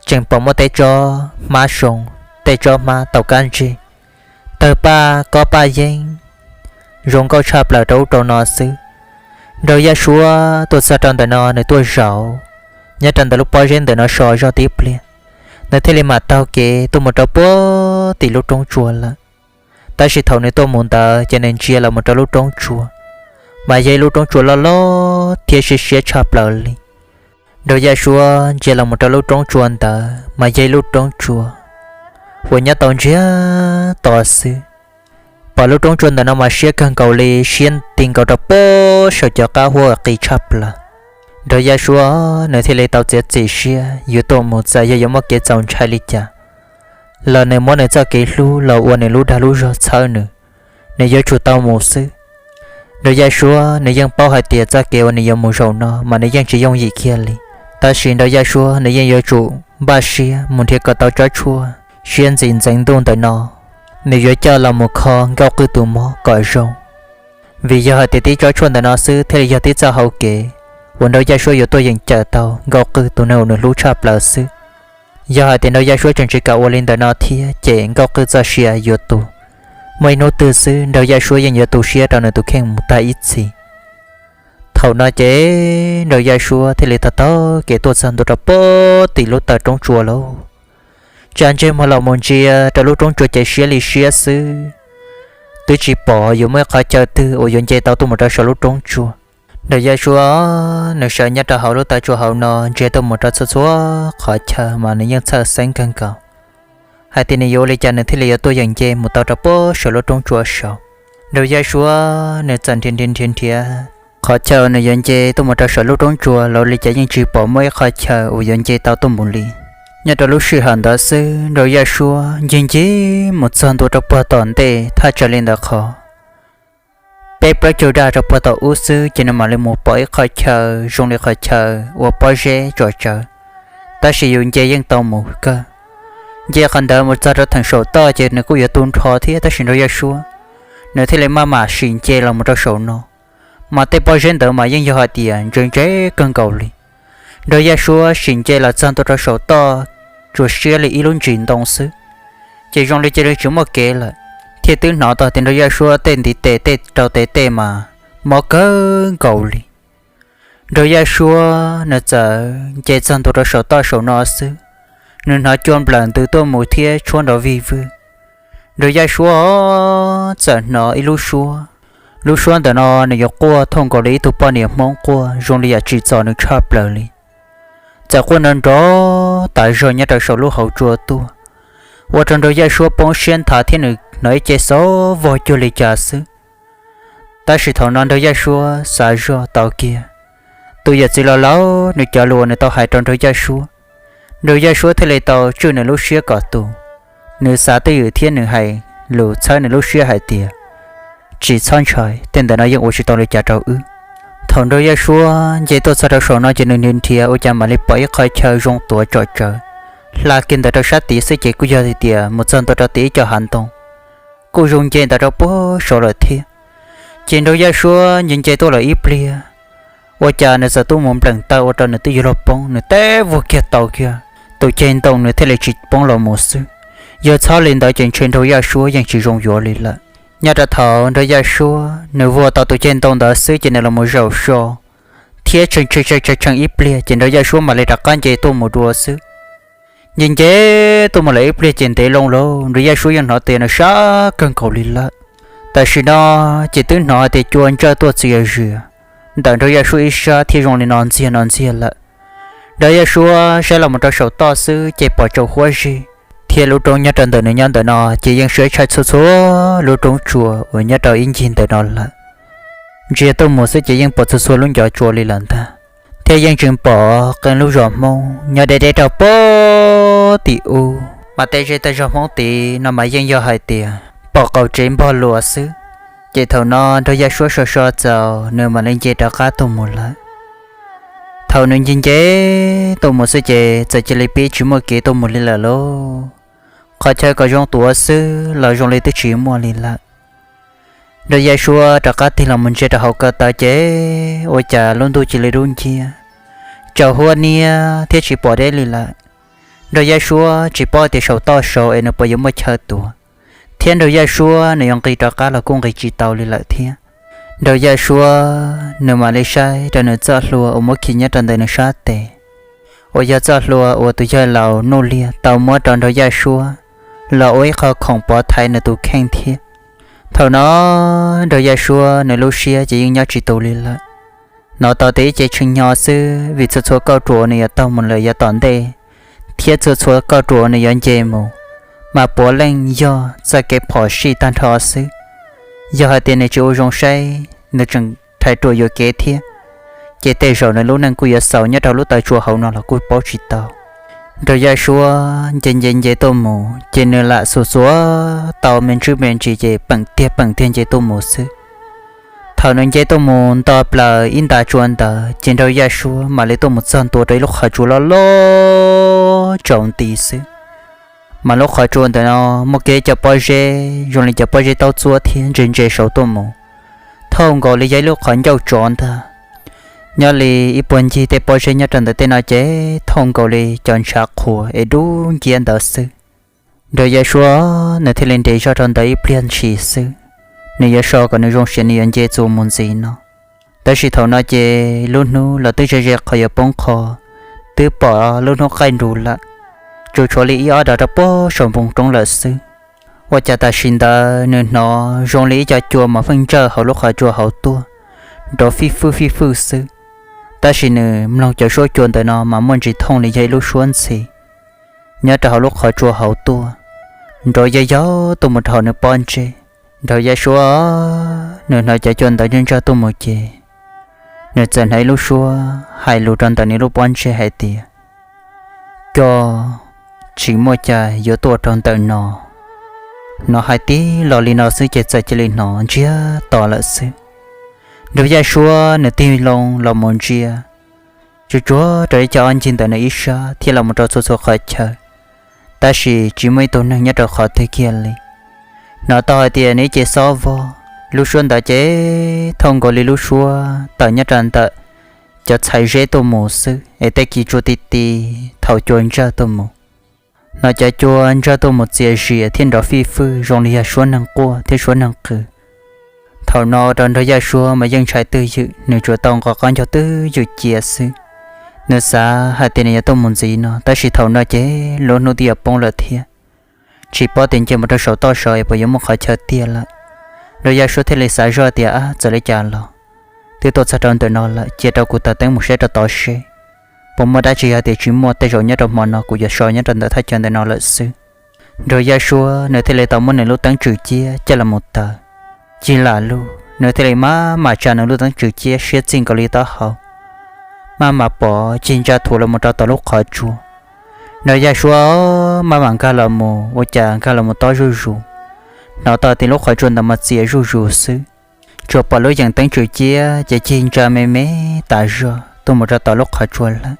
Tseem pom muaj tej tsob hmab soo, tej tsob hmab tau kab ntsig, tawg paj kob paj yeeb, zoo nkauj tshaj plaws rau ub rau no xwb. Nraug Yaj Suab tuaj txog rau ntawm no nws tuaj zaum nyob rau ntawm lub pob zeb ntawm no so zog tib pliag, nws thiaj li mam taug kev tuaj mus rau puag tim lub roob tsua lawm. Tab sis thaum nws tuaj mus ntawd ces nws ntsia los mus rau lub roob tsua, mas yog ib lub roob tsua loj loj thiab siab siab tshaj plaws li. Nraug Yaj Suab ntsia los mus rau lub roob tsua ntawd mas yog ib lub roob tsua uas nyob tau ntsiag to xwb. Pom lub roob tsua ntawm no mas siab kawg nkaus li, siab ti nkaus rau puag saum cov qab huab uas qis tshaj plaws. Nraug Yaj Suab nws thiaj li tau txiav txim siab yuav tuaj mus, txawm yog yuav muaj kev txaus ntshai li cas los nws muab nws txoj kev hlub los ua nws lub dag lub zog txhawb nws, nws yuav tsum tau mus xwb. Nraug Yaj Suab nws yeej paub hais tias txoj kev uas nws yuav mus zaum no mas nws yeej tsis yooj yim kiag li. Tab sis Nraug Yaj Suab nws yeej yuav tsum npaj siab mus nrhiav kom tau tsob tshuaj siab ntxim ntxeev ntuj ntawm no, nws yuav coj los mus kho Nkauj Qwj tus mob kom zoo. Vim yog hais tias tib tsob tshuaj ntawm no xwb thiaj li yog tib txoj hau kev uas Nraug Yaj Suab yuav tuaj yeem cawm tau Nkauj Qwj tus neeg uas nws hlub tshaj plaws xwb. Yog hais tias Nraug Yaj Suab tseem tsis kam ua li ntawm no thiab ces Nkauj Qwj txoj sia yuav tu. Muaj ib hnub twg xwb Nraug Yaj Suab yeej yuav tu siab rau nws tus kheej mus tag ib txhis. Thaum no ces Nraug Yaj Suab thiaj li taug taug kev tuaj txog ntua rau puag tim lub taw roob tsua lauj. Tsa ntsej muag los mus ntsia rau lub roob tsua ces siab li siab xwb, twb tsis pom yuav muaj ib qhov chaw twg uas yuav nce tau tuaj mus rau saum lub roob tsua. Nraug Yaj Suab nws sawv nyob rau hauv lub taw tsua hauv no ntsia tuaj mus rau txhua txhua qhov chaw mas nws yeej txhawj xeeb kawg nkaus hais tias nws yuav ua li cas nws thiaj li yuav tuaj yeem nce mus tau rau puag saum lub roob tsua saud. Nraug Yaj Suab nws txawm nrhiav nrhiav nrhiav nrhiav qhov chaw nws yuav nce tuaj mus rau saum lub roob tsua los li cas yeej tsis pom muaj ib qhov chaw uas yuav nce tau tuaj mus li. Nyob rau lub sij hawm ntawd xwb Nraug Yaj Suab ncig ncig mus txog ntua rau puag tom ntej thaj tsam li ntawd qhov peb plaub caug daj rau puag tom ub xwb ces nws mam li mus pom ib qhov chaw zoo li qhov chaw uas pob zeb tsom tsawv, tab sis yus nce yeej tau mus kawg. Nce qhov ntawd mus txog rau theem saum toj ces nws kuj yuav tu nrho thiab, tab sis Nraug Yaj Suab nws thiaj li maj mam sim nce los mus rau saum no, mas tej pob zeb ntawd mas yeej yog hais tias ntse ntse kawg nkaus li. Nraug Yaj Suab sim nce los txog ntua rau saum toj tsuas siab li ib lub ntsis ntoo xwb, ces zoo li cia li tsis muaj kev lawm, thiaj twb hnov tau tias Nraug Yaj Suab tej ntiv tes tej rau tes tej mas mob kawg nkaus li. Nraug Yaj Suab nws txawm nce txog ntua rau saum toj saum no xwb, nws hnov cua nplawm ntws tuaj mus thiab tshuab nrov vij vwj. Nraug Yaj Suab txawm hnov ib lub suab, lub suab ntawm no nws yuav quaj thooj nkaus li ib tug poj niam Hmoob quaj zoo li yam tsim txom nws tshaj plaws li. Txawm quaj nrov nrov tas zog nyob rau saum lub hauv tsua tuaj, ua rau Nraug Yaj Suab poob siab nthav thiab nws hnov ib ce xov vog cuag li cas xwb. Tab sis thaum no Nraug Yaj Suab xav zog tau kiag tus yawm txiv laus laus nws cov lus uas nws tau hais rau Nraug Yaj Suab, Nraug Yaj Suab thiaj li tau tswj nws lub siab kom tus, nws xav twj ywm thiab nws hais lus txhawb nws lub siab hais tias, tsis txhob ntshai, tej ntawm no yeej ua tsis tau li cas rau wb. Thaum Nraug Yaj Suab nce tuaj txog rau saum no ces nws nrhiav nrhiav ua cas mam li pom ib qhov chaw zoo tuav tsom tsawv, hla kiag ntawd rau sab tid xwb ces kuj yog hais tias mus txog ntua rau tim ib co hav ntoo, kuj zoo nce ntawd rau puag saud lawm thiab. Ces Nraug Yaj Suab nce nce tuaj lawm ib pliag, ua cas nws txawm tuaj mus npleem taw ua rau nws twb yuav luag poob, nws teb vog kiag tau kiag tus ceg ntoo nws thiaj li tsis poob los mus xwb. Yog txhob li ntawd ces ntshe Nraug Yaj Suab yeej tsis zoo yuav li lawm. Nyob rau thaum Nraug Yaj Suab nws vog tau tus ceg ntoo ntawd xwb ces nws los mus zaum so thiab tshee tshee tshee tshee ib pliag ces Nraug Yaj Suab mam li rov qab nce tuaj mus dua xwb. Nce nce tuaj mus lawm ib pliag ces ntev loo lauj, Nraug Yaj Suab yeej hnov tias nws sab kawg nkaus li lawm. Tam sim no ces twb hnov hais tias cua ntsawj tuaj txias zias ntawm Nraug Yaj Suab ib sab thiab zoo li no ntxiag no ntxiag lawm. Nraug Yaj Suab saib los mus rau saum toj xwb ces pom tsaus huab zig, thiab lub roob nyob rau ntawm nws nyob ntawm no ces yeej siab tshaij txhua txhua lub roob tsua uas nyob rau ib ncig ntawm no lawm. Ntsia tuaj mus xwb ces yeej pom txhua txhua lub ncov tsua li lawm ntag, thiab yeej tseem pom qee lub zos Hmoob nyob deb deb rau puag tim ub, mas tej zej tej zos Hmoob tid no mas yeej yog hais tias pom qaum tsev npog luas xwb. Ces thaum no Nraug Yaj Suab so so txaus nws mam li nce rov qab tuaj mus lawm. Thaum nws nce nce tuaj mus xwb ces txawm cia li pib tsis muaj kev tuaj mus li lawm lauj. Qhov chaw kom zoo tuav xwb los zoo li twb tsis muaj li lawm. Nraug Yaj Suab rov qab tig los mus ntsia rau hauv ko taw ces ua cas lub ntuj cia li dub nciab, tsaus huab niab thiab tsis pom deb li lawm. Nraug Yaj Suab tsis paub tias saum toj saud es nws puas yuav muaj chaw tuav, thiab Nraug Yaj Suab nws yuav nqis rov qab los kuj nqis tsis tau li lawm thiab. Nraug Yaj Suab nws mam li saib rau nws txoj hlua uas muab khi nyob rau ntawm nws sab tes, uas yog txoj hlua uas tus yawg laus Nuj Liag tau muab rau Nraug Yaj Suab los ua ib qho khoom pov thaiv nws tus kheej thiab. Thaum no Nraug Yaj Suab nws lub siab ces yeej nyob tsis tus li lawm. Hnov tau tias ib ce tshee hnyo xwb vim txhua txhua kauj ruam uas nws yuav taug mus lawm yav tom ntej thiab txhua txhua kauj ruam uas nws yuav nce mus mas puav leej yog txoj kev phom sij tag nrho xwb. Yog hais tias nws tsis ua zoo saib, nws tseem rhais ruam yuam kev thiab, ces tej zaum nws lub neej kuj yuav xaus nyob rau lub taw tsua hauv no los kuj paub tsis tau. Nraug Yaj Suab nce nce nce tuaj mus ces nws lam xuas xuas tau me ntsis me ntsis ces peem tiag peem tiag nce tuaj mus xwb. Thaum nws nce tuaj mus nto plaws ib nta tsua ntawd ces Nraug Yaj Suab mam li tuaj mus txog ntua rau ib lub qhov tsua loj loj tsaus nti xwb. Mas lub qhov tsua ntawm no muaj kiag cov pob zeb zoo li cov pob zeb taub txuab thiab ntse ntse saud tuaj mus, thooj nkaus li yog ib lub qhov ncauj tsov ntag. Nyob li ib puag ncig tej pob zeb nyob rau ntawm tej no ces thooj nkaus li cov ntshav qhuav es dub nciab ntawd xwb. Nraug Yaj Suab nws thiaj li nres zog rau ntawd ib pliag ntshis xwb, nws yuav so kom nws zoo siab nws yuav nce txuas mus ntxiv no. Tab sis thaum no ces lub hnub los twb ze ze qhov yuav poob qho, twb pom lub hnub qaij nrus lawm, tsuas tshuav li ib ob dav rau puag saum npoo roob lawm xwb. Ua cas tam sim ntawd nws hnov zoo li ib co cua mas pheej ntsawj hauv lub qhov tsua hauv tuaj, nrov fij fwj fij fwj xwb. Tab sis nws mloog cov suab cua ntawm no mas muaj ntsis thooj li yog ib lub suab ntxhi nyob rau hauv lub qhov tsua hauv tuaj, nrov yag yaug tuaj mus rau hauv nws pob ntseg. Nraug Yaj Suab nws hnov cov cua ntawd ntsawj ntsawj tuaj mus ces nws txawm hnov ib lub suab hais lus rau ntawm nws lub pob ntseg hais tias, Koj tsis muaj cai yuav tuaj rau ntawm no. Hnov hais tib lo li no xwb ces txawm cia li hnov ntsiag to lawm xwb. Nraug Yaj Suab nws tig loo los mus ntsia, tsuas tsuag rau ib co ob ncig ntawm nws ib sab thiab los mus rau txhua txhua qhov chaw, tab sis tsis muaj ib tug neeg nyob rau qhov twg kiag li. Hnov tau hais tias nws ib ce xob vog, lub suab ntawd ces thooj nkaus li lub suab tawm nyob rau ntawm cov txhais zeb tuaj mus xwb es tej kis tsua ti ti thaum cua ntsawj tuaj mus. Hnov cov cua ntsawj tuaj mus txias zias thiab nrov fij fwj zoo li yog suab neeg quaj thiab suab neeg qw. Thaum no rau Nraug Yaj Suab mas yeej ntshai twj ywm, nws tsuas tau nqos qab ncaug twj ywm cia xwb. Nws xav hais tias nws yuav tuaj mus ntxiv no, tab sis thaum no ces lub hnub twb yuav poob lawm thiab, tsis paub tias nce mus rau saum toj saud es puas yuav muaj qhov chaw tiag lawm. Nraug Yaj Suab thiaj li xav zoj tias, Ab, txawm li cas los twb tuaj txog rau ntawm no lawm, cia rau kuv taws teeb mus saib rau tod seb puas muaj dab tsi, yog tias tsis muaj tej zaum nyob rau hmo no kuv yuav so nyob rau ntawm thaj chaw ntawm no lawm xwb. Nraug Yaj Suab nws thiaj li tau muab nws lub teeb tswm ciab coj los mus taws. Cig lam lug nws thiaj li maj mam tsa nws lub teeb tswm ciab siab txij nkaus li taub hau, maj mam pov cig ntsa thuav los mus rau tom lub qhov tsua. Nraug Yaj Suab maj mam nkag los mus, ua cas nkag los mus tob zuj zus, hnov tau tias lub qhov tsua ntawd mas txias zuj zus xwb. Tsuas pom lub yeem teeb tswm ciab ces cig ntsa me me tas zog tuaj mus rau tom lub qhov tsua lawm.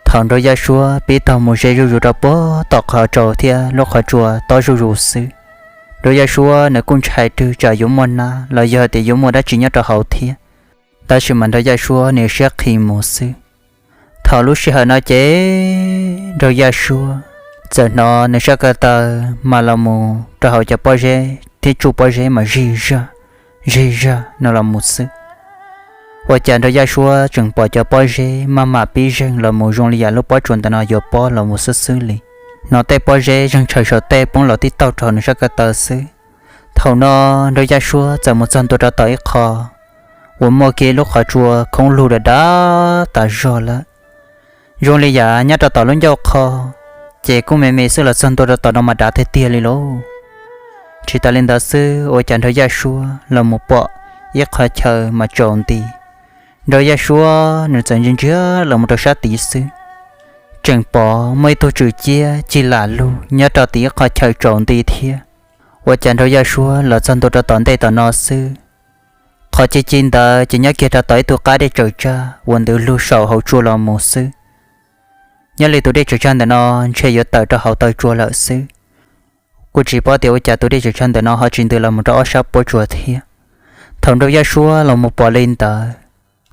Thaum Nraug Yaj Suab pib taug mus ze zuj zus rau puag tom qhov tsua thiab lub qhov tsua tob zuj zus xwb, Nraug Yaj Suab nws kuj ntshai rwg tsam yuav muaj nab los yog tias yuav muaj dab tsi nyob rau hauv thiab. Tab sis mas Nraug Yaj Suab nws siab qhi mus xwb. Thaum lub sij hawm no ces Nraug Yaj Suab txawm hnov nws sab ko taw mas los mus rau hauv cov pob zeb thiab tsuj pob zeb mas zig zag, zig zag no los mus xwb. Ua cas Nraug Yaj Suab tseem pom cov pob zeb maj mam pib zeeg los mus zoo li yam lub pob tsuas ntawm no yuav pob los mus xwb xwb li. Hnov tej pob zeb zeeg tshaws saum tej poob los tib taug rau hauv nws sab ko taw xwb. Thaum no Nraug Yaj Suab txawm mus txog ntua rau tom ib qho uas muaj kiag lub qhov tsua khoob lug dav dav tas zog lawm. Zoo li yam nyob rau tom lub ncauj qho ces kuj me me xwb los txog ntua rau tom no mas dav tiag tiag li lauj. Tsis tas li ntawd xwb, ua cas Nraug Yaj Suab los mus pom ib qho chaw mas tsaus nti. Nraug Yaj Suab nws txawm ntsia ntsia los mus rau sab tid xwb, tseem pom muaj ib tug tswm ciab cig lam lug nyob rau tim ib qho chaw tsaus nti thiab. Ua cas Nraug Yaj Suab los txog ntua rau tom ntej tom no xwb, Qhov ci ci ntawd ces nyob kiag rau tom ib tug qab dej tsaws tsag uas ntws lug saum hauv tsua los mus xwb. Nyob li tus dej tsaws tsag ntawm no ntshe yuav tawm rau hauv taw tsua lawm xwb. Kuj tsis paub tias ua cas tus dej tsaws tsag ntawm no ho tsis ntws los mus rau ob sab puab tsua thiab. Thaum Nraug Yaj Suab los mus pom li ntawd,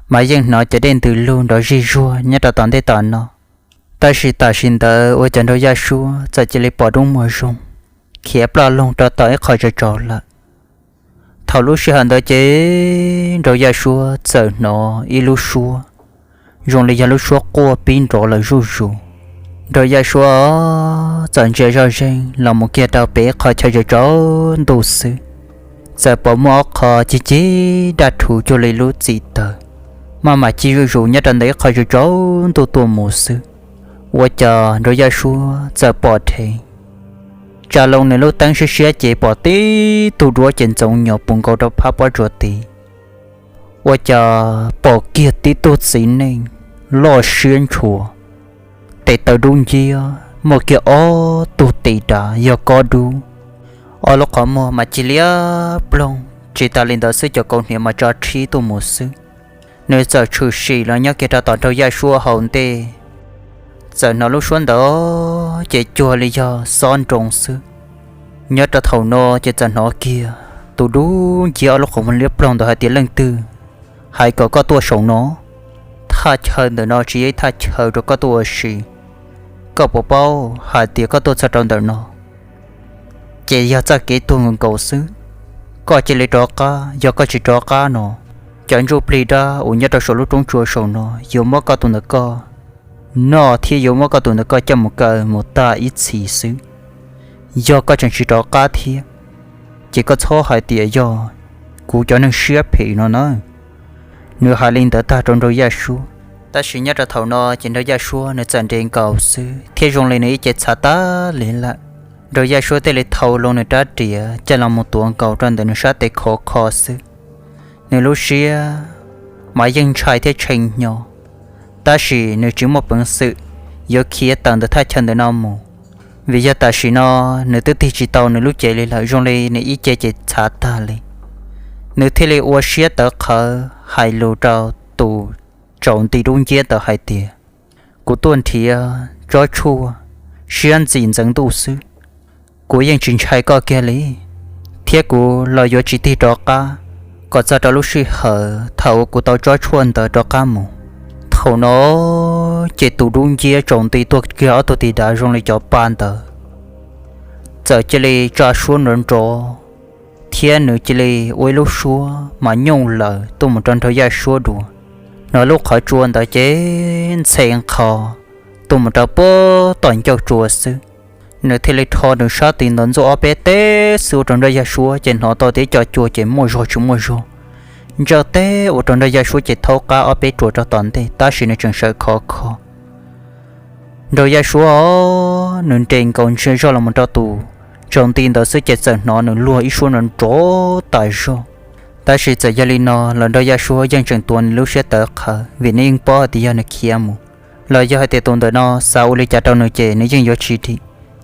mas yeej hnov cov dej ntws lug nrov zij zuag nyob rau tom ntej tom no. Tab sis tam sim ntawd uas cov Nraug Yaj Suab txawm cia li pom dub muag zoog, khiav ploj loog rau tom ib qho tsaus tsaus lawm. Thaum lub sij hawm ntawd ces Nraug Yaj Suab txawm hnov ib lub suab zoo li yog lub suab quaj pib nrov lawm zuj zus. Nraug Yaj Suab txawm ntsia zoj zeeg los mus kiag rau pem ib qho chaw tsaus tsaus ntuj xwb, txawm pom muaj ob qho cig cig daj rhuv cuag li lub txim taws, maj mam cig zuj zus nyob rau ntawm ib qho tsaus tsaus ntuj tuaj mus xwb. Ua cas Nraug Yaj Suab txawm pom dheev, tsa loo nws lub teeb siab siab ces pom tib tug duab ces ntxoov nyos puv nkaus rau phab pob tsuas tid. Ua cas pom kiag tib tug txiv neej loj siab ntshua, tes taw dub nciab, muaj kiag ob tug tis dav yog kob dub, ob lub qhov muag mas cig liab ploog, tsis tas li ntawd xwb cov kaus hniav mas tsa rhib tuaj mus xwb. Nws txawm tshwm sim los nyob kiag rau tom Nraug Yaj Suab hauv ntej, txawm hnov lub suab ntawd ces cuag li yog xob nroo xwb. Nyob rau thaum no ces txawm hnov kiag tus dub nciab ob lub qhov muag liab ploog ntawd hais tias, Leej twg hais kom koj tuaj saum no? Thaj chaw ntawm no tsis yog ib thaj chaw rau koj tuaj ua si. Koj puas paub hais tias koj tuaj txog rau ntawm no ces yog txoj kev tuag nkaus nkaus xwb. Koj cia li rov qab, yog koj tsis rov qab no, cov ntsuj plig dab uas nyob rau saum lub roob tsua saum no yuav muab koj tus ntawm koj noj thiab yuav muab koj tus ntawm koj coj mus kaw mus tag ib txhis xwb. Yog koj tseem tsis rov qab thiab, ces koj txhob hais tias yog kuv cov neeg siab phem no na. Nws hais li ntawd tag rau Nraug Yaj Suab, tab sis nyob rau thaum no ces Nraug Yaj Suab nws txawm nres nkaus xwb thiab zoo li nws ib ce txhav tag li lawm. Nraug Yaj Suab thiaj li thau loo nws rab riam coj los mus tuav nkaus rau ntawm nws sab tes khov kho xwb. Nws lub siab mas yeej ntshai thiab tshee hnyo, tab sis nws tsis muaj peev xwm yuav khiav tawm ntawm thaj chaw ntawm no mus, vim yog tam sim no nws twb tig tsis tau nws lub cev li lawm, zoo li nws ib ce ces txhav tag li. Nws thiaj li ua siab tawv qhawv hais lus rau tus tsaus nti dub nciab ntawd hais tias, Kuv tuaj nrhiav tsob tshuaj siab ntxim ntxeev ntuj xwb. Kuv yeej tsis ntshai koj kiag li, thiab kuv los yuav tsis tig rov qab kom txog rau lub sij hawm thaum uas kuv tau tsob tshuaj ntawd rov qab mus. Thaum no ces tus dub nciab tsaus nti tuaj kiag ob tug tis dav zoo li cov pa ntawd, txawm cia li tsa suab nrov nrov, thiab nws cia li ua ib lub suab mas nyooj lawm tuaj mus rau Nraug Yaj Suab dua. Hnov lub qhov tsua ntawd ces ntxhe nqho tuaj mus rau puag tom ncauj tsua xwb. Nws thiaj li rho nws sab tis ntawd ntxuaj ob peb teg xwb ua rau Nraug Yaj Suab ces hnov tau tias co cua ces muaj zog tsis muaj zog. Ntsawj teg ua rau Nraug Yaj Suab ces thaub qab ob peb ruam rau tom ntej, tab sis nws tseem sawv khov kho. Nraug Yaj Suab nws nres nkaus ntsia zoj los mus rau tus tsaus nti ntawd xwb ces txawm hnov nws luag ib suab nrov nrov tas zog. Tab sis txawm yog li no los Nraug Yaj Suab yeej tseem tuav nws lub siab tawv qhawv vim nws yeej paub hais tias yog nws khiav mus los yog hais tias tus ntawm no xav ua li cas rau nws ces nws yeej yuav tsis dim,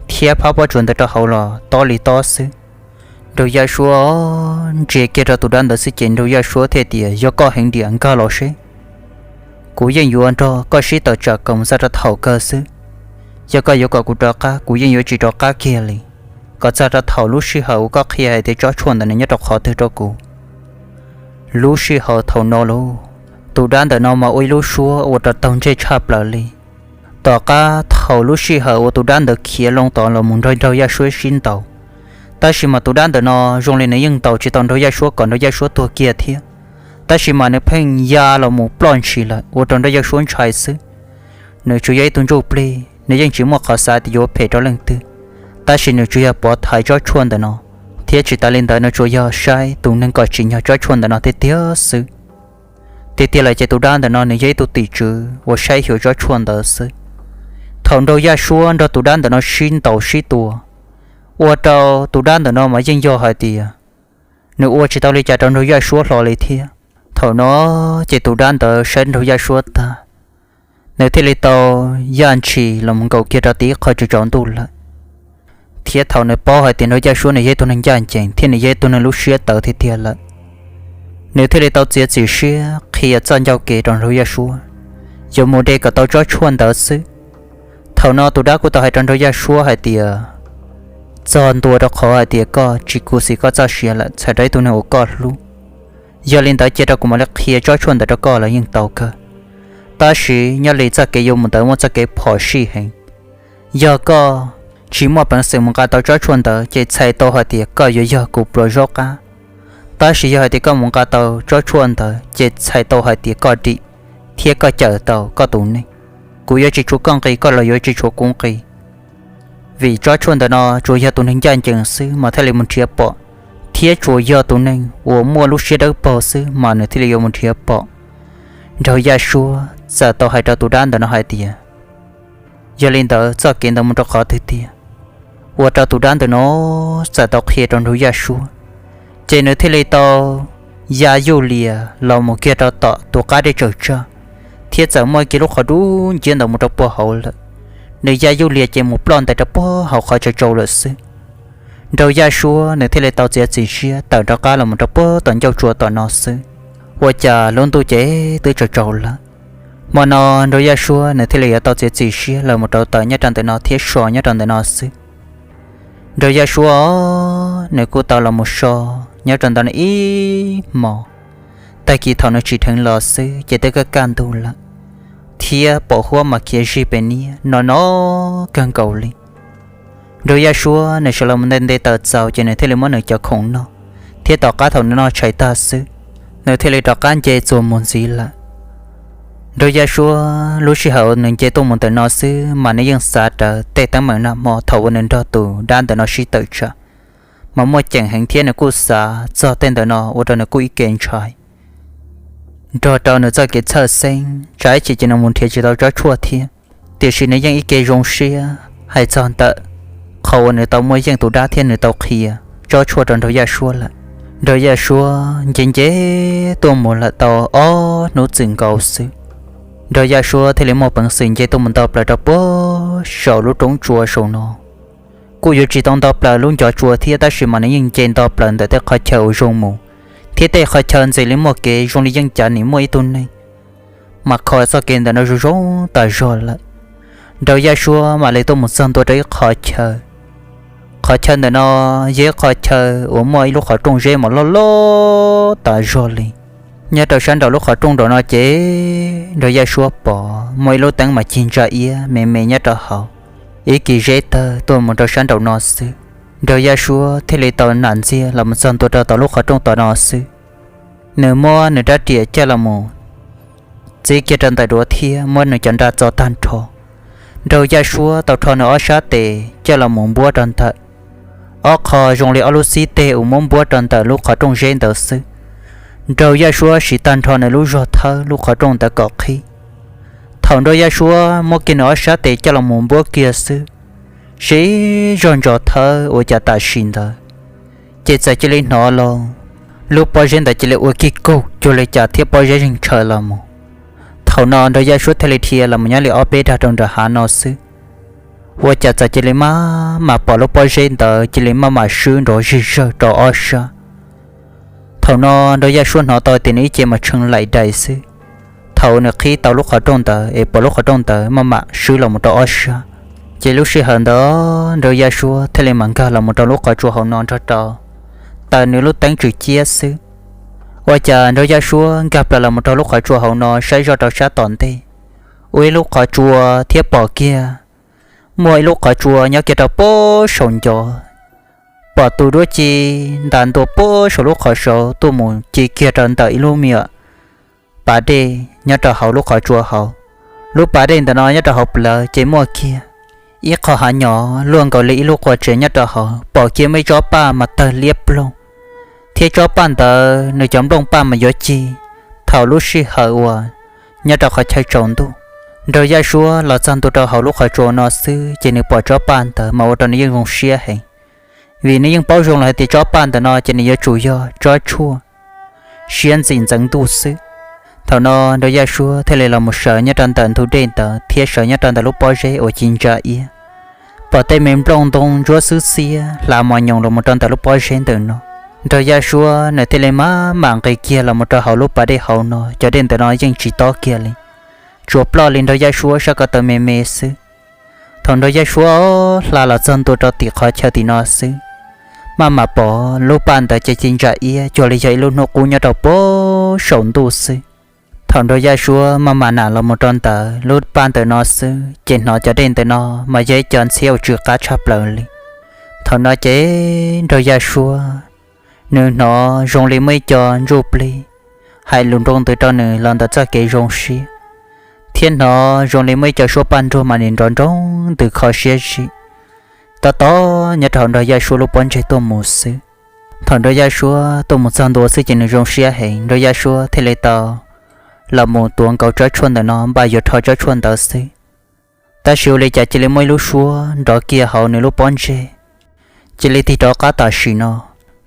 thiab phab pob tsuas ntawd rau hauv los tob li tob xwb. Nraug Yaj Suab ntsia kiag rau tus dab ntawd xwb ces Nraug Yaj Suab thiaj tias, Yog koj heev diam nkag los seb, kuv yeej yuav nrog koj sib tawm tsam kom mus txog rau thaum kawg xwb. Yog koj yuav kom kuv rov qab, kuv yeej yuav tsis rov qab kiag li, kom txog rau thaum lub sij hawm uas koj qhia hais tias tsob tshuaj ntawd nws nyob rau qhov twg rau kuv. Lub sij hawm thaum no lauj, tus dab ntawm no mas ua ib lub suab ua rau taug ntsej tshaj plaws li. Tom qab thaum lub sij hawm uas tus dab ntawd khiav loo tod los mus nrog Nraug Yaj Suab sib ntaus, tab sis mas tus dab ntawm no zoo li nws yeej ntaus tsis tau Nraug Yaj Suab kom Nraug Yaj Suab tuag kiag thiab. Tab sis mas nws pheej ya los mus ploj ntshis lawm ua rau Nraug Yaj Suab ntshai xwb. Nws tsuas yog ib tug ntsuj plig, nws yeej tsis muaj qhov xav tias yuav phem rau leej twg, tab sis nws tsuas yog pov thaiv tsob tshuaj ntawm no, thiab tsis tas li ntawd nws tsuas yog saib tus neeg kom tsim nyog tsob tshuaj ntawm no tiag tiag xwb. Tiag tiag lawm ces tus dab ntawm no nws yog ib tug tim tswv uas saib xyuas tsob tshuaj ntawd xwb. Thaum Nraug Yaj Suab nrog tus dab ntawm no sib ntaus sib tua, ua rau tus dab ntawm no mas yeej yog hais tias nws ua tsis tau li cas rau Nraug Yaj Suab hlo li thiab. Thaum no ces tus dab ntawd saib Nraug Yaj Suab tag, nws thiaj li tau yaj ntshis los mus nkaum kiag rau tib qho tsaus tsaus ntuj lawm. Thiab thaum nws paub hais tias Nraug Yaj Suab nws yog ib tug neeg ncaj ncees thiab nws yog ib tug neeg lub siab tawv tiag tiag lawm, Nws thiaj li tau txiav txim siab qhia txoj ncauj kev rau Nraug Yaj Suab, yuav mus de kom tau tsob tshuaj ntawd xwb. Thaum no tus dab kuj tau hais rau Nraug Yaj Suab hais tias, txog ntua rau qhov hais tias koj tsis khuv xim koj txoj sia lawm txhawm rau ib tug neeg uas koj hlub. Yog li ntawd cia rau kuv mam li qhia tsob tshuaj ntawd rau koj los yeej tau kawg. Tab sis nyob li txoj kev yuav mus ntawd muaj txoj kev phom sij heev. Yog koj tsis muaj peev xwm mus nqa tau tsob tshuaj ntawd ces txhais tau hais tias koj yuav yog kuv pluas zaub qab. Tab sis yog hais tias koj mus nqa tau tsob tshuaj ntawd ces txhais tau hais tias koj dim thiab koj cawm tau koj tus neeg. Kuv yuav tsis tshuav koj nqi, koj los yuav tsis tshuav kuv nqi. Vim tsob tshuaj ntawm no tsuas yog tus neeg ncaj ncees xwb mas thiaj li mus nrhiav pom, thiab tsuas yog tus neeg uas muaj lub siab dawb paug xwb mas nws thiaj li yuav mus nrhiav pom. Nraug Yaj Suab txawm tau hais rau tus dab ntawm no hais tias, yog li ntawd txoj kev ntawd mus rau qhov twg tiag? Ua rau tus dab ntawm no txawm tau qhia rau Nraug Yaj Suab, ces nws thiaj li tau ya yuj lias los mus kiag rau tom tus qab dej tsaws tsag, thiab txawm muaj kiag lub qhov dub nciab ntawd mus rau puag hauv lawm. Nws ya yuj lias ces mus ploj ntais rau puag hauv qhov chaw tsau lawm xwb. Nraug Yaj Suab nws thiaj li tau txiav txim siab tawm rov qab los mus rau puag tom ncauj tsua tom no xwb. Ua cas lub ntuj ces twb tsaus tsau lawm. Hmo no Nraug Yaj Suab nws thiaj li yuav tau txiav txim siab los mus rau tawm nyob rau ntawm no thiab so nyob rau ntawm no xwb. Nraug Yaj Suab nws kuj tau los mus so nyob rau ntawm no ib hmos. Tag kis thaum nws tsim dheev los xwb ces twb kaj kaj ntug lawm, thiab pom huab mas khiav zig pem niab no no kawg nkaus li. Nraug Yaj Suab nws sawv los mus nte nte taws txaus ces nws thiaj li muab nws cov khoom noj, thiab tom qab thaum nws noj tshais tag xwb, nws thiaj li rov qab nce txuas mus ntxiv lawm. Nraug Yaj Suab lub sij hawm nws nce tuaj mus ntawm no xwb mas nws yeej xav rawv tej teeb meem nag hmo thaum uas nws nrog tus dab ntawm no sib tawm tsam, mas muaj ceem heev thiab nws kuj xav txog tej ntawm no ua rau nws kuj ib ke ntshai. Nrog rau nws txoj kev txhawj xeeb tsam ib chim ces nws mus nrhiav tsis tau tsob tshuaj thiab. Tiam sis nws yeej ib ke zoo siab hais txog ntawm qhov uas nws tau muaj yeej tus dab thiab nws tau qhia tsob tshuaj rau Nraug Yaj Suab lawm. Nraug Yaj Suab nce nce tuaj mus lawm tau ob hnub txwm nkaus xwb, Nraug Yaj Suab thiaj li muaj peev xwm nce tuaj mus nto plaws rau puag saum lub roob tsua saum no. Kuj yuav tsis tau nto plaws lub ncov tsua thiab tab sis mas nws yeej nce nto plaws ntawm tej qhov chaw uas zoo mus, thiab tej qhov chaw ntxim li muaj kev zoo li yeej cav nim muaj ib tug neeg, mas kho txoj kev ntawm no zoo zoo tas zog lawm. Nraug Yaj Suab mam li tuaj mus txog ntua rau ib qhov chaw. Qhov chaw ntawm no yog ib qhov chaw uas muaj ib lub qhov rooj zeb mas loj loj tas zog li. Nyob rau sab nraum lub qhov rooj nraum no ces Nraug Yaj Suab pom muaj ib lub teeb mas cig ntsa iab me me nyob rau hauv, ib kis zeb tawg tuaj mus rau sab nraum no xwb. Nraug Yaj Suab thiaj li tau nam ntxiag los mus txog ntua rau tom lub qhov rooj tom no xwb. Nws muab nws rab riam coj los mus txib kiag rau ntawm duav thiab muab nws cov nra txo tag nrho. Nraug Yaj Suab tau rho nws ob sab tes coj los mus npuab rau ntawm ob qho zoo li ob lub xib teg uas muab npuab rau ntawm lub qhov rooj zeb ntawd xwb. Nraug Yaj Suab siv tag nrho nws lub zog thawb lub qhov rooj ntawd kom qhib. Thaum Nraug Yaj Suab muab kiag nws ob sab tes coj los mus npuab kiag xwb, zej zog ntsos thawb ua cas tam sim ntawd ces txawm cia li hnov los lub pob zeb ntawd cia li ua kig kaug cuag li cas thiab pob zeb zeeg tshaw los mus. Thaum no Nraug Yaj Suab thiaj li dhia los mus nyob li ob peb dag rau nram hav no xwb, ua cas txawm cia li maj mam pom lub pob zeb ntawd cia li maj mam swb nrov zig zawg rau ob sab. Thaum no Nraug Yaj Suab hnov tau tias nws ib ce mas tshee laim dais xwb. Thaum nws qhib tau lub qhov rooj ntawd es pom lub qhov rooj ntawd maj mam swb los mus rau ob sab, ces lub sij hawm ntawd Nraug Yaj Suab thiaj li mam nkag los mus rau lub qhov tsua hauv no nrog rau taws nws lub teeb tswm ciab xwb. Ua cas Nraug Yaj Suab nkag plaws los mus rau lub qhov tsua hauv no saib zoj rau sab tom ntej, ua ib lub qhov tsua thiab pom kiag muaj ib lub qhov tsua nyob kiag rau puag saum ncov, pom tus duab ci ntas ntua puag saum lub qhov saud tuaj mus ci kiag rau ntawm ib lub me nyuam pas dej nyob rau hauv lub qhov tsua hauv. Lub pas dej ntawm no nyob rau hauv plawv ces muaj kiag ib qho hav nyom luaj nkaus li ib lub qua tsev nyob rau hauv, pom kiag muaj ib tsob paj mas tawg liab ploog, thiab tsob paj ntawd nws cov nplooj paj mas yuav cig thaum lub sij hawm uas nyob rau qhov chaw tsaus ntuj. Nraug Yaj Suab los txog ntua rau hauv lub qhov tsua no xwb ces nws pom tsob paj ntawd mas ua rau nws yeej zoo siab heev, vim nws yeej paub zoo lawm hais tias tsob paj ntawm no ces nws yuav tsum yog tsob tshuaj siab ntxim ntxeev ntuj xwb. Thaum no Nraug Yaj Suab thiaj li los mus sawv nyob rau ntawm ntug dej ntawd thiab sawv nyob rau ntawm lub pob zeb uas ci ntsa iab, pom tej me nplooj ntoo ntsuab xwb xiab hla mos nyoos los mus rau ntawm lub pob zeb ntawm no. Nraug Yaj Suab nws thiaj li maj mam nqis kiag los mus rau hauv lub pas dej hauv no, cov dej ntawm no yeej tsis tob kiag li, tsuas ploj li nraug Yaj Suab sab ko taw me me xwb. Thaum nraug Yaj Suab hla los txog ntua rau tim qhov chaw tim no xwb, maj mam pom lub paj ntawd ces ci ntsa iab cuag li yog ib lub hnub qub nyob rau puag saum ntuj xwb. Thaum nraug Yaj Suab maj mam nam los mus rau ntawm lub paj ntawm no xwb ces hnov cov dej ntawm no mas yog ib co ntxhiab uas tsw qab tshaj plaws li. Thaum no ces nraug Yaj Suab nws hnov zoo li muaj ib co ntsuj plig hais lus nroo ntws rau nws los ntawm txoj kev zoo siab, thiab hnov zoo li muaj ib co suab paj nruag mas nim nrov nroo ntws kho siab zim tob tob nyob rau hauv nraug Yaj Suab lub pob ntseg tuaj mus xwb. Thaum nraug Yaj Suab tuaj mus txog ntua xwb ces nws zoo siab heev, nraug Yaj Suab thiaj li tau los mus tuav nkaus tsob tshuaj ntawm no npaj yuav rho tsob tshuaj ntawd xwb. Tab sis ua li cas cia li muaj ib lub suab nrov kiag hauv nws lub pob ntseg, cia li tig rov qab tam sim no,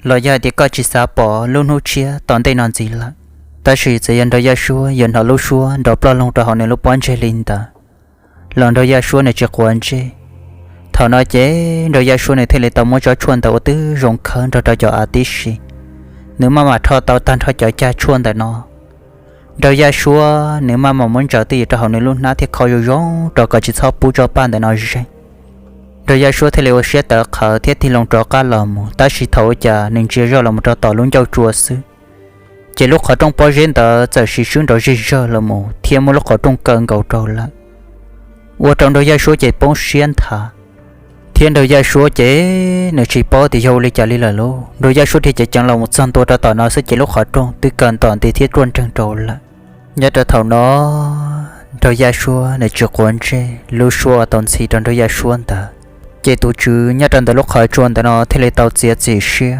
los yog hais tias koj tsis xav pom lub hnub tshiab tom ntej no ntxiv lawm. Tab sis txawm yog nraug Yaj Suab yuav hnov lub suab nrov ploj loo rau hauv nws lub pob ntseg li ntawd los nraug Yaj Suab nws tsis quav ntsej. Thaum no ces nraug Yaj Suab nws thiaj li tau muab tsob tshuaj ntawd ua twb zoo khawb nrog rau cov av tib si, nws maj mam rho tau tag nrho cov cag tshuaj ntawm no. Nraug Yaj Suab nws maj mam muab ntsaws twj ywm rau hauv nws lub hnab thiab kho zoo zoo rau kom tsis txhob pub tsob paj ntawm no zeeg. Nraug Yaj Suab thiaj li ua siab tawv qhawv thiab tig loo rov qab los mus, tab sis thaum ua cas nws ntsia zoj los mus rau tom lub ncauj tsua xwb, ces lub qhov rooj pob zeb ntawd txawm siv swb nrov zig zawg los mus thiab muab lub qhov rooj kaw nkaus rau lawm, ua rau nraug Yaj Suab ces poob siab nthav. Thiab nraug Yaj Suab ces nws tsis paub tias yog ua li cas li lawm lauj, nraug Yaj Suab dhia ceev ceev los mus txog ntua rau tom no xwb ces lub qhov rooj twb kaw ntom nti thiab ruaj nreeg rau lawm. Nyob rau thaum no nraug Yaj Suab nws tsis quav ntsej, lub suab tau ntxhi rau nraug Yaj Suab ntawd, ces tus tswv nyob rau ntawm lub qhov tsua ntawm no thiaj li tau txiav txim siab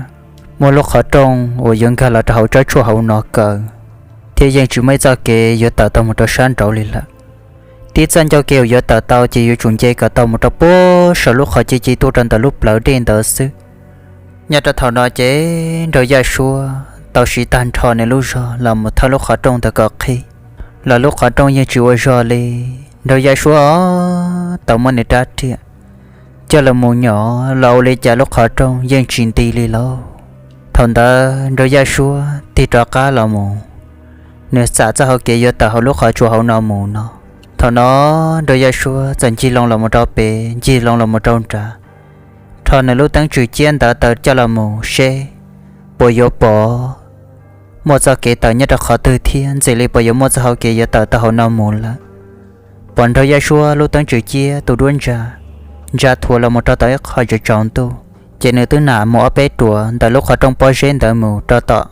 muab lub qhov rooj uas yuav nkag los rau hauv tsob tshuaj hauv no kaw, thiab yeej tsis muaj ib txoj kev yuav tawm tau mus rau sab nraud li lawm. Tib txoj ncauj kev uas yuav tawm tau ces yuav tsum nce kom tau mus rau puag saum lub qhov ci ci tuaj rau ntawm lub plawv dej ntawd xwb. Nyob rau thaum no ces nraug Yaj Suab tau siv tag nrho nws lub zog los mus thawb lub qhov rooj ntawd kom qhib, los lub qhov rooj yeej tsis ua zog li. Nraug Yaj Suab tau muab nws rab riam coj los mus nyom los ua li cas lub qhov rooj yeej tsis nti li lauj. Thaum ntawd nraug Yaj Suab tig rov qab los mus, nws xam txoj hau kev yuav tawm hauv lub qhov tsua hauv no mus no. Thaum no nraug Yaj Suab txawm ncig loo los mus rau pem, ncig loo los mus rau nrad, rho nws lub teeb tswm ciab ntawd taws coj los mus seb puas yuav pom muaj txoj kev tawm nyob rau qhov twg thiab ntxim li puas yuav muaj txoj hau kev yuav tawm tau hauv no mus lawm. Pom nraug Yaj Suab lub teeb tswm ciab tus duab ntsa, ntsa thuav los mus rau tom ib qho tsaus tsaus ntuj, ces nws twb nam mus ob peb ruam ntawm lub qhov rooj pob zeb ntawd mus rau tom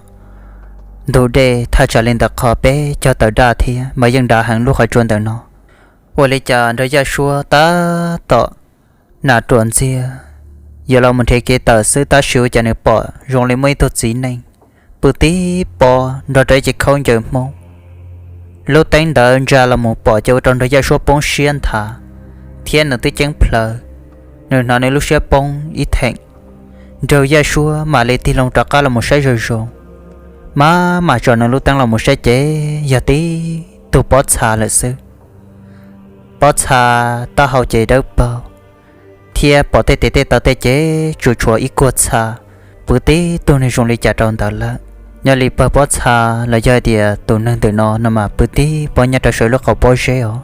ntug dej thaj tsam li ntawm qhov peb cog taws daj thiab mas yeej dav heev lub qhov tsua ntawm no. Ua li cas nraug Yaj Suab tab tom nam ruam ntxiag yuav los mus nrhiav kev tawm xwb tab sis ua cas nws pom zoo li muaj ib tug txiv neej pw tib pob nrog rau ib ce khaub ncaws hmoob. Lub teeb ntawd ntsa los mus pom ces ua rau nraug Yaj Suab poob siab nthav thiab nws twb ceeb plhaws, nws hnov nws lub siab poob ib theem. Nraug Yaj Suab mam li tig loo rov qab los mus saib zoo zoo, maj mam tsom nws lub teeb los mus saib ces yog tib tug pob txha lawm xwb. Pob txha taub hau ces dawb paug, thiab pom tej tes tej taw tej ces tsuas tshuav ib kuag txha pw tib tug neeg zoo li cas rau ntawd lawm. Nyob li pawg pob txha los yog hais tias tus neeg ntawm no no mas pw tib pob nyob rau saum lub qhov pob zeb os,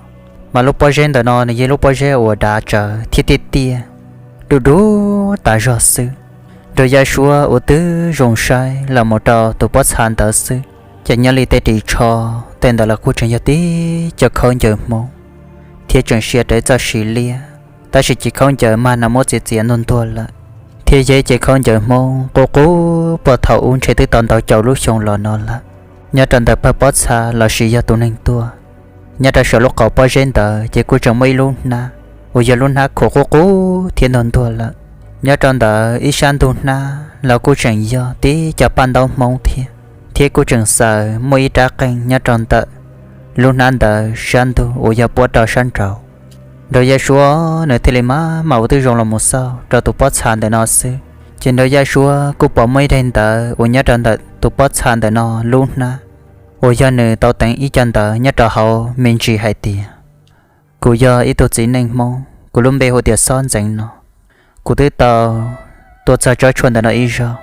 mas lub pob zeb ntawm no nws yog lub pob zeb uas dav tsawv thiab tiaj tiaj, dub dub tas zog xwb. Nraug Yaj Suab ua twb zoo saib los mus rau tus pob txha ntawd xwb, ces nyob li tej ris tsho tej ntawd los kuj tseem yog tib co khaub ncaws hmoob thiab tseem sia rau ib txoj siv liab, tab sis ces khaub ncaws mas nws muab txiav txiav ntuag ntuag lawm, thiab yog ib ce khaub ncaws hmoob qub qub puag thaum ub ntshe twb tau ntau caum lub xyoo los no lawm. Nyob rau ntawm pawg pob txha los sis yog tus neeg tuaj, nyob rau saum lub qhov pob zeb ntawd ces kuj tseem muaj ib lub hnab uas yog lub hnab khuam qub qub thiab ntuag ntuag lawm. Nyob rau ntawm ib sab ntug hnab los kuj tseem yog tib co paj ntaub hmoob thiab, thiab kuj tseem xaws muaj ib rab qeej nyob rau ntawm lub hnab ntawd sab ntug uas yog puab rau sab nraud. Nraug Yaj Suab nws thiaj li maj mam ua twb zoo los mus xauj rau tus pob txha ntawm no xwb, ces nraug Yaj Suab kuj pom muaj ib daim ntawv uas nyob rau ntawm tus pob txha ntawm no lub hnab uas yog nws tau teev ib co ntawv nyob rau hauv me ntsis hais tias: Kuv yog ib tug txiv neej hmoob, kuv lub npe hu tias Xob Ntxeev no. Kuv twb tau tuaj txog tsob tshuaj ntawm no ib zaug,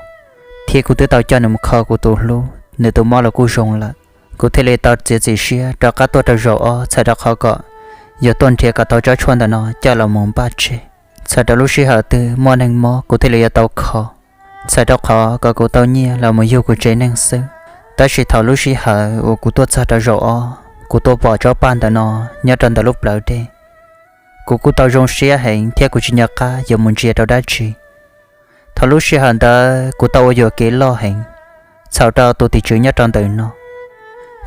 thiab kuv twb tau coj nws mus kho kuv tus hlub, nws tus mob los kuj zoo lawm. Kuv thiaj li tau txiav txim siab rov qab tuaj rau zaum ob txhawm rau qhov kom yuav tuaj nrhiav kom tau tsob tshuaj ntawm no coj los mus npaj tseg, txhawm rau lub sij hawm twg muaj neeg mob kuv thiaj li yuav tau kho, txhawm rau qhov kom kuv tau nyiaj los mus yug kuv tsev neeg xwb. Tab sis thaum lub sij hawm uas kuv tuaj txog rau zaum ob, kuv tuaj pom tsob paj ntawm no nyob rau ntawm lub plawv dej, kuv kuj tau zoo siab heev thiab kuv tsis nco qab yuav mus ntsia rau dab tsi. Thaum lub sij hawm ntawd kuv tau ua yuam kev loj heev, txhaum rau tus tim tswv nyob rau ntawm no,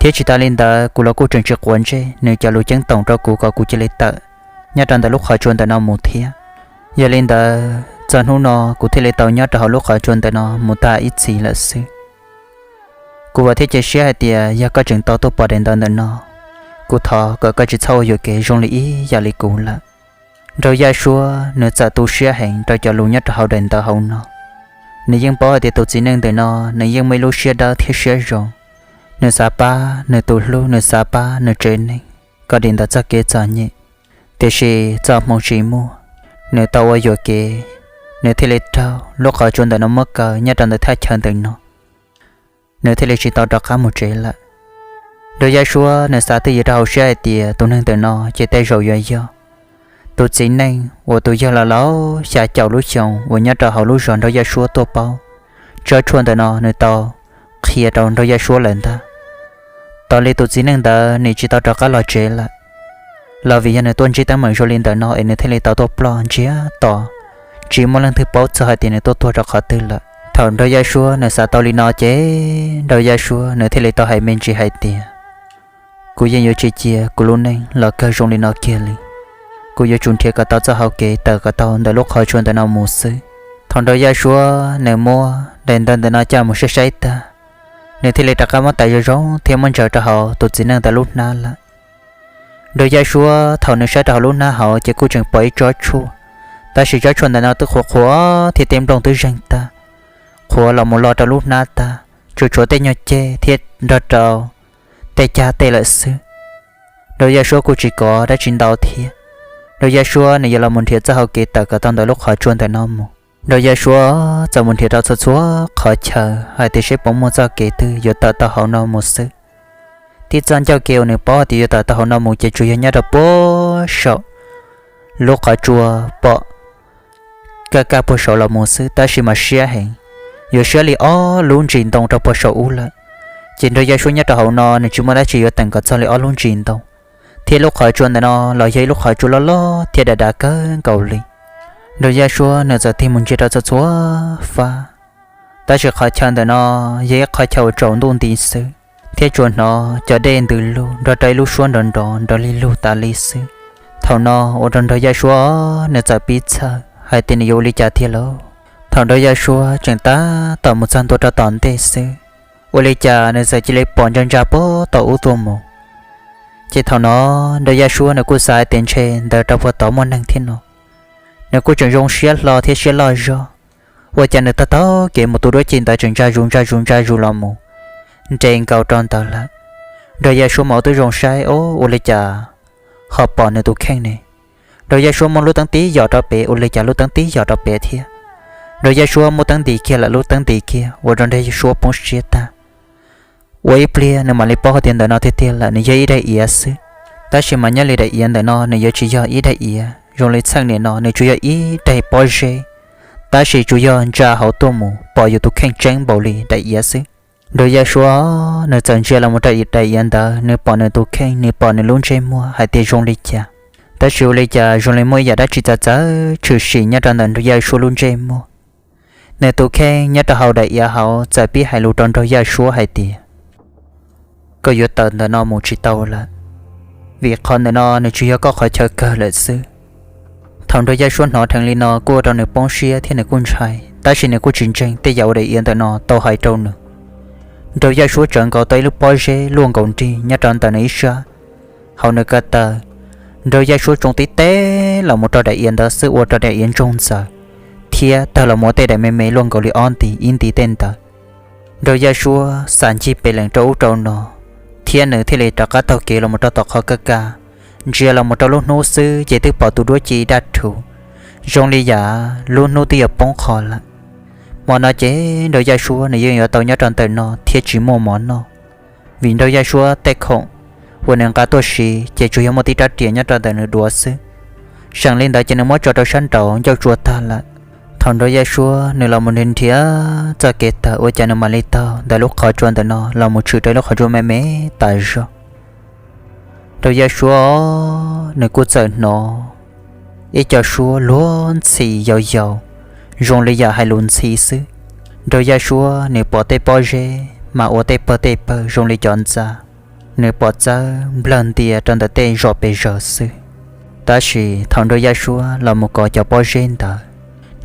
thiab tsis tas li ntawd kuv los kuj tseem tsis quav ntsej nws cov lus ceeb toom rau kuv kom kuv cia li tawm nyob rau ntawm lub qhov tsua ntawm no mus thiab. Yog li ntawd txog hnub no kuv thiaj li tau nyob rau hauv lub qhov tsua ntawm no mus tag ib txhis lawm xwb. Kuv vam thiab cia siab hais tias yog koj tseem tau tuaj pom daim ntawv ntawm no, kuv thov kom koj tsis txhob ua yuam kev zoo li ib yam li kuv lawm. Nraug Yaj Suab nws txawm tu siab heev rau cov lus nyob rau hauv daim ntawv hauv no. Nws yeej paub hais tias tus txiv neej ntawm no nws yeej muaj ib lub siab dawb thiab siab zoo. Nws xav pab nws tus hlub, nws xav pab nws tsev neeg kom dim ntawm txoj kev txom nyem. Tiam sis txoj hmoo tsis muaj, nws tau ua yuam kev, nws thiaj li raug lub qhov tsua ntawm no muab kaw nyob rau ntawm thaj chaw ntawm no, nws thiaj li tsis tau rov qab mus tsev lawm. Nraug Yaj Suab nws xav twj ywm rau hauv siab hais tias tus neeg ntawm no ces tej zaum yuav yog tus txiv neej uas tus yawg laus laus xya caum lub xyoo uas nyob rau hauv lub zos Nraug Yaj Suab tuaj paub tsob tshuaj ntawm no nws tau qhia rau Nraug Yaj Suab lawm ntag. Tos li tus txiv neej ntawd nws tsis tau rov qab los tsev lawm, los vim yog nws tuaj ntsib teeb meem zoo li ntawm no es nws thiaj li tau tuaj ploj ntsiag to, tsis muaj leej twg paub txog hais tias nws tuaj tuag rau qhov twg lawm. Thaum Nraug Yaj Suab nws xav tau li no ces Nraug Yaj Suab nws thiaj li tau hais me ntsis hais tias, kuv yeej yuav tsis cia kuv lub neej los kawg zoo li no kiag li. Kuv yuav tsum nrhiav kom tau txoj hau kev tawm kom tau ntawm lub qhov tsua ntawm no mus xwb. Thaum Nraug Yaj Suab nws muab daim ntawv ntawm no coj mus saib saib tag, nws thiaj li rov qab muab tais zoo zoo thiab muab ntsaws rau hauv tus txiv neej ntawd lub hnab lawm. Nraug Yaj Suab thaum nws saib rau hauv lub hnab hauv ces kuj tseem pom ib tsob tshuaj, tab sis tsob tshuaj ntawm no twb qhuav qhuav thiab tej nplooj twb zeeg tag, qhuav los mus lo rau lub hnab tag, tsuas tshuav tej nyuag ceg thiab nrog rau tej cag tej lawm xwb. Nraug Yaj Suab kuj tsis kov dab tsi ntau thiab. Nraug Yaj Suab nws yuav los mus nrhiav txoj hau kev tawm kom tau ntawm lub qhov tsua ntawm no mus. Nraug Yaj Suab txawm mus nrhiav rau txhua txhua qhov chaw hais tias seb puas muaj txoj kev twg yuav tawm tau hauv no mus xwb. Tib txoj ncauj kev uas nws paub hais tias yuav tawm tau hauv no mus ces tsuas yog nyob rau puag saum lub qhov tsua pom kaj kaj puag saud los mus xwb, tab sis mas siab heev, yuav siab li ob lub ntsis ntoo rau puag saum ub lawm. Ces Nraug Yaj Suab nyob rau hauv no nws tsis muaj dab tsi yuav teem kom txog li ob lub ntsis ntoo, thiab lub qhov tsua ntawm no los yog ib lub qhov tsua loj loj thiab dav dav kawg nkaus li. Nraug Yaj Suab nws txawm tig mus ntsia rau txhua txhua fab, tab sis qhov chaw ntawm no yog ib qhov chaw uas tsaus ntuj nti xwb, thiab tsuas hnov cov dej ntws lug nrog rau ib lub suab nrov nrov nrov li lug tas li xwb. Thaum no ua rau Nraug Yaj Suab nws txawm pib txhawj hais tias nws yuav ua li cas tiag lauj. Thaum Nraug Yaj Suab tseem tab tom mus txog ntua rau tom ntej xwb, ua li cas nws txawm cia li pom ntsa ntsa puag tom ub tuaj mus. Ces thaum no Nraug Yaj Suab nws kuj xav hais tias ntshe ntawd rau puag tod muaj neeg thiab no. Nws kuj tseem zoo siab hlo thiab siab loj zog, ua cas nws taug taug kev mus tus duab ci ntawd tseem ntsa zus ntsa zus ntsa zus los mus nres nkaus rau ntawd lawm. Nraug Yaj Suab mas twb zoo saib, o, ua li cas ho pom nws tus kheej ne? Nraug Yaj Suab muab lub teeb tib yos rau pem, ua li cas lub teeb tib yos rau pem thiab. Nraug Yaj Suab muab teeb nti kiag lawm, lub teeb nti kiag ua rau Nraug Yaj Suab poob siab tag. Ua ib pliag nws mam li paub hais tias ntawm no tiag tiag lawm, nws yog ib daim iav xwb. Tab sis mas nyob li daim iav ntawm no nws yuav tsis yog ib daim iav zoo li txheej niam no, nws tsuas yog ib daim pob zeb, tab sis tsuas yog ntsa hauv tuaj mus pom yus tus kheej tseeb npaum li daim iav xwb. Nraug Yaj Suab nws txawm ntsia los mus rau daim iav ntawd, nws pom nws tus kheej, nws pom nws lub ntsej muag hais tias zoo li cas. Tab sis ua li cas zoo li muaj ib yam dab tsi txawv txawv tshwm sim nyob rau ntawm Nraug Yaj Suab lub ntsej muag. Nws tus kheej nyob rau hauv daim iav hauv txawm pib hais lus rau Nraug Yaj Suab hais tias, koj yuav tawm ntawm no mus tsis tau lawm, vim qhov ntawm no nws tsis yog koj qhov chaw kawg lawm xwb. Thaum Nraug Yaj Suab hnov dheev li no kuj ua rau nws poob siab thiab nws kuj ntshai, tab sis nws kuj tsis ntseeg tej yam uas daim iav ntawm no tau hais rau nws. Nraug Yaj Suab tsawv nkaus tau ib lub pob zeb luaj nkaus nrig nyob rau ntawm nws ib sab hauv nws ko taw. Nraug Yaj Suab tsoo tib teb los mus rau daim iav ntawd xwb ua rau daim iav ntsoog ntxaws, thiab tawg los mus ua tej daim me me luaj nkaus li ob nti ib nti tej ntawd. Nraug Yaj Suab xav ncig pem lees rau ub rau no, thiab nws thiaj li rov qab taug kev los mus rau tom qhov ka ka. Ntsia los mus rau lub hnub xwb ces twb pom tus duab ci daj rhuv, zoo li yam lub hnub twb yuav poob qho lawm. Hmo no ces nraug Yaj Suab nws yeej yuav tau nyob rau ntawm no thiab tsis muaj mov noj, vim nraug Yaj Suab tej khoom uas nws nqa tuaj siv ces tsuas yog muaj tib rab riam nyob rau ntawm nws duav xwb. Seem li ntawd ces nws muab tso rau sab nraud ncauj tsua tag lawm. Thaum nraug Yaj Suab nws los mus nrhiav nrhiav txoj kev tawm ua cas nws mam li taug ntawm lub qhov tsua ntawm no los mus tshwm rau lub qhov tsua me me tas zog. Nraug Yaj Suab nws kuj txawm hnov ib co suab luag ntxhi yau yau, zoo li yam hais lus ntxhi xwb. Nraug Yaj Suab nws pom tej pob zeb mas ua tej pawg tej pawg zoo li cov ntxa, nws pom txawb nplawg ntia rau ntawm tej zos pes zaws xwb. Tab sis thaum nraug Yaj Suab los mus kov cov pob zeb ntawd,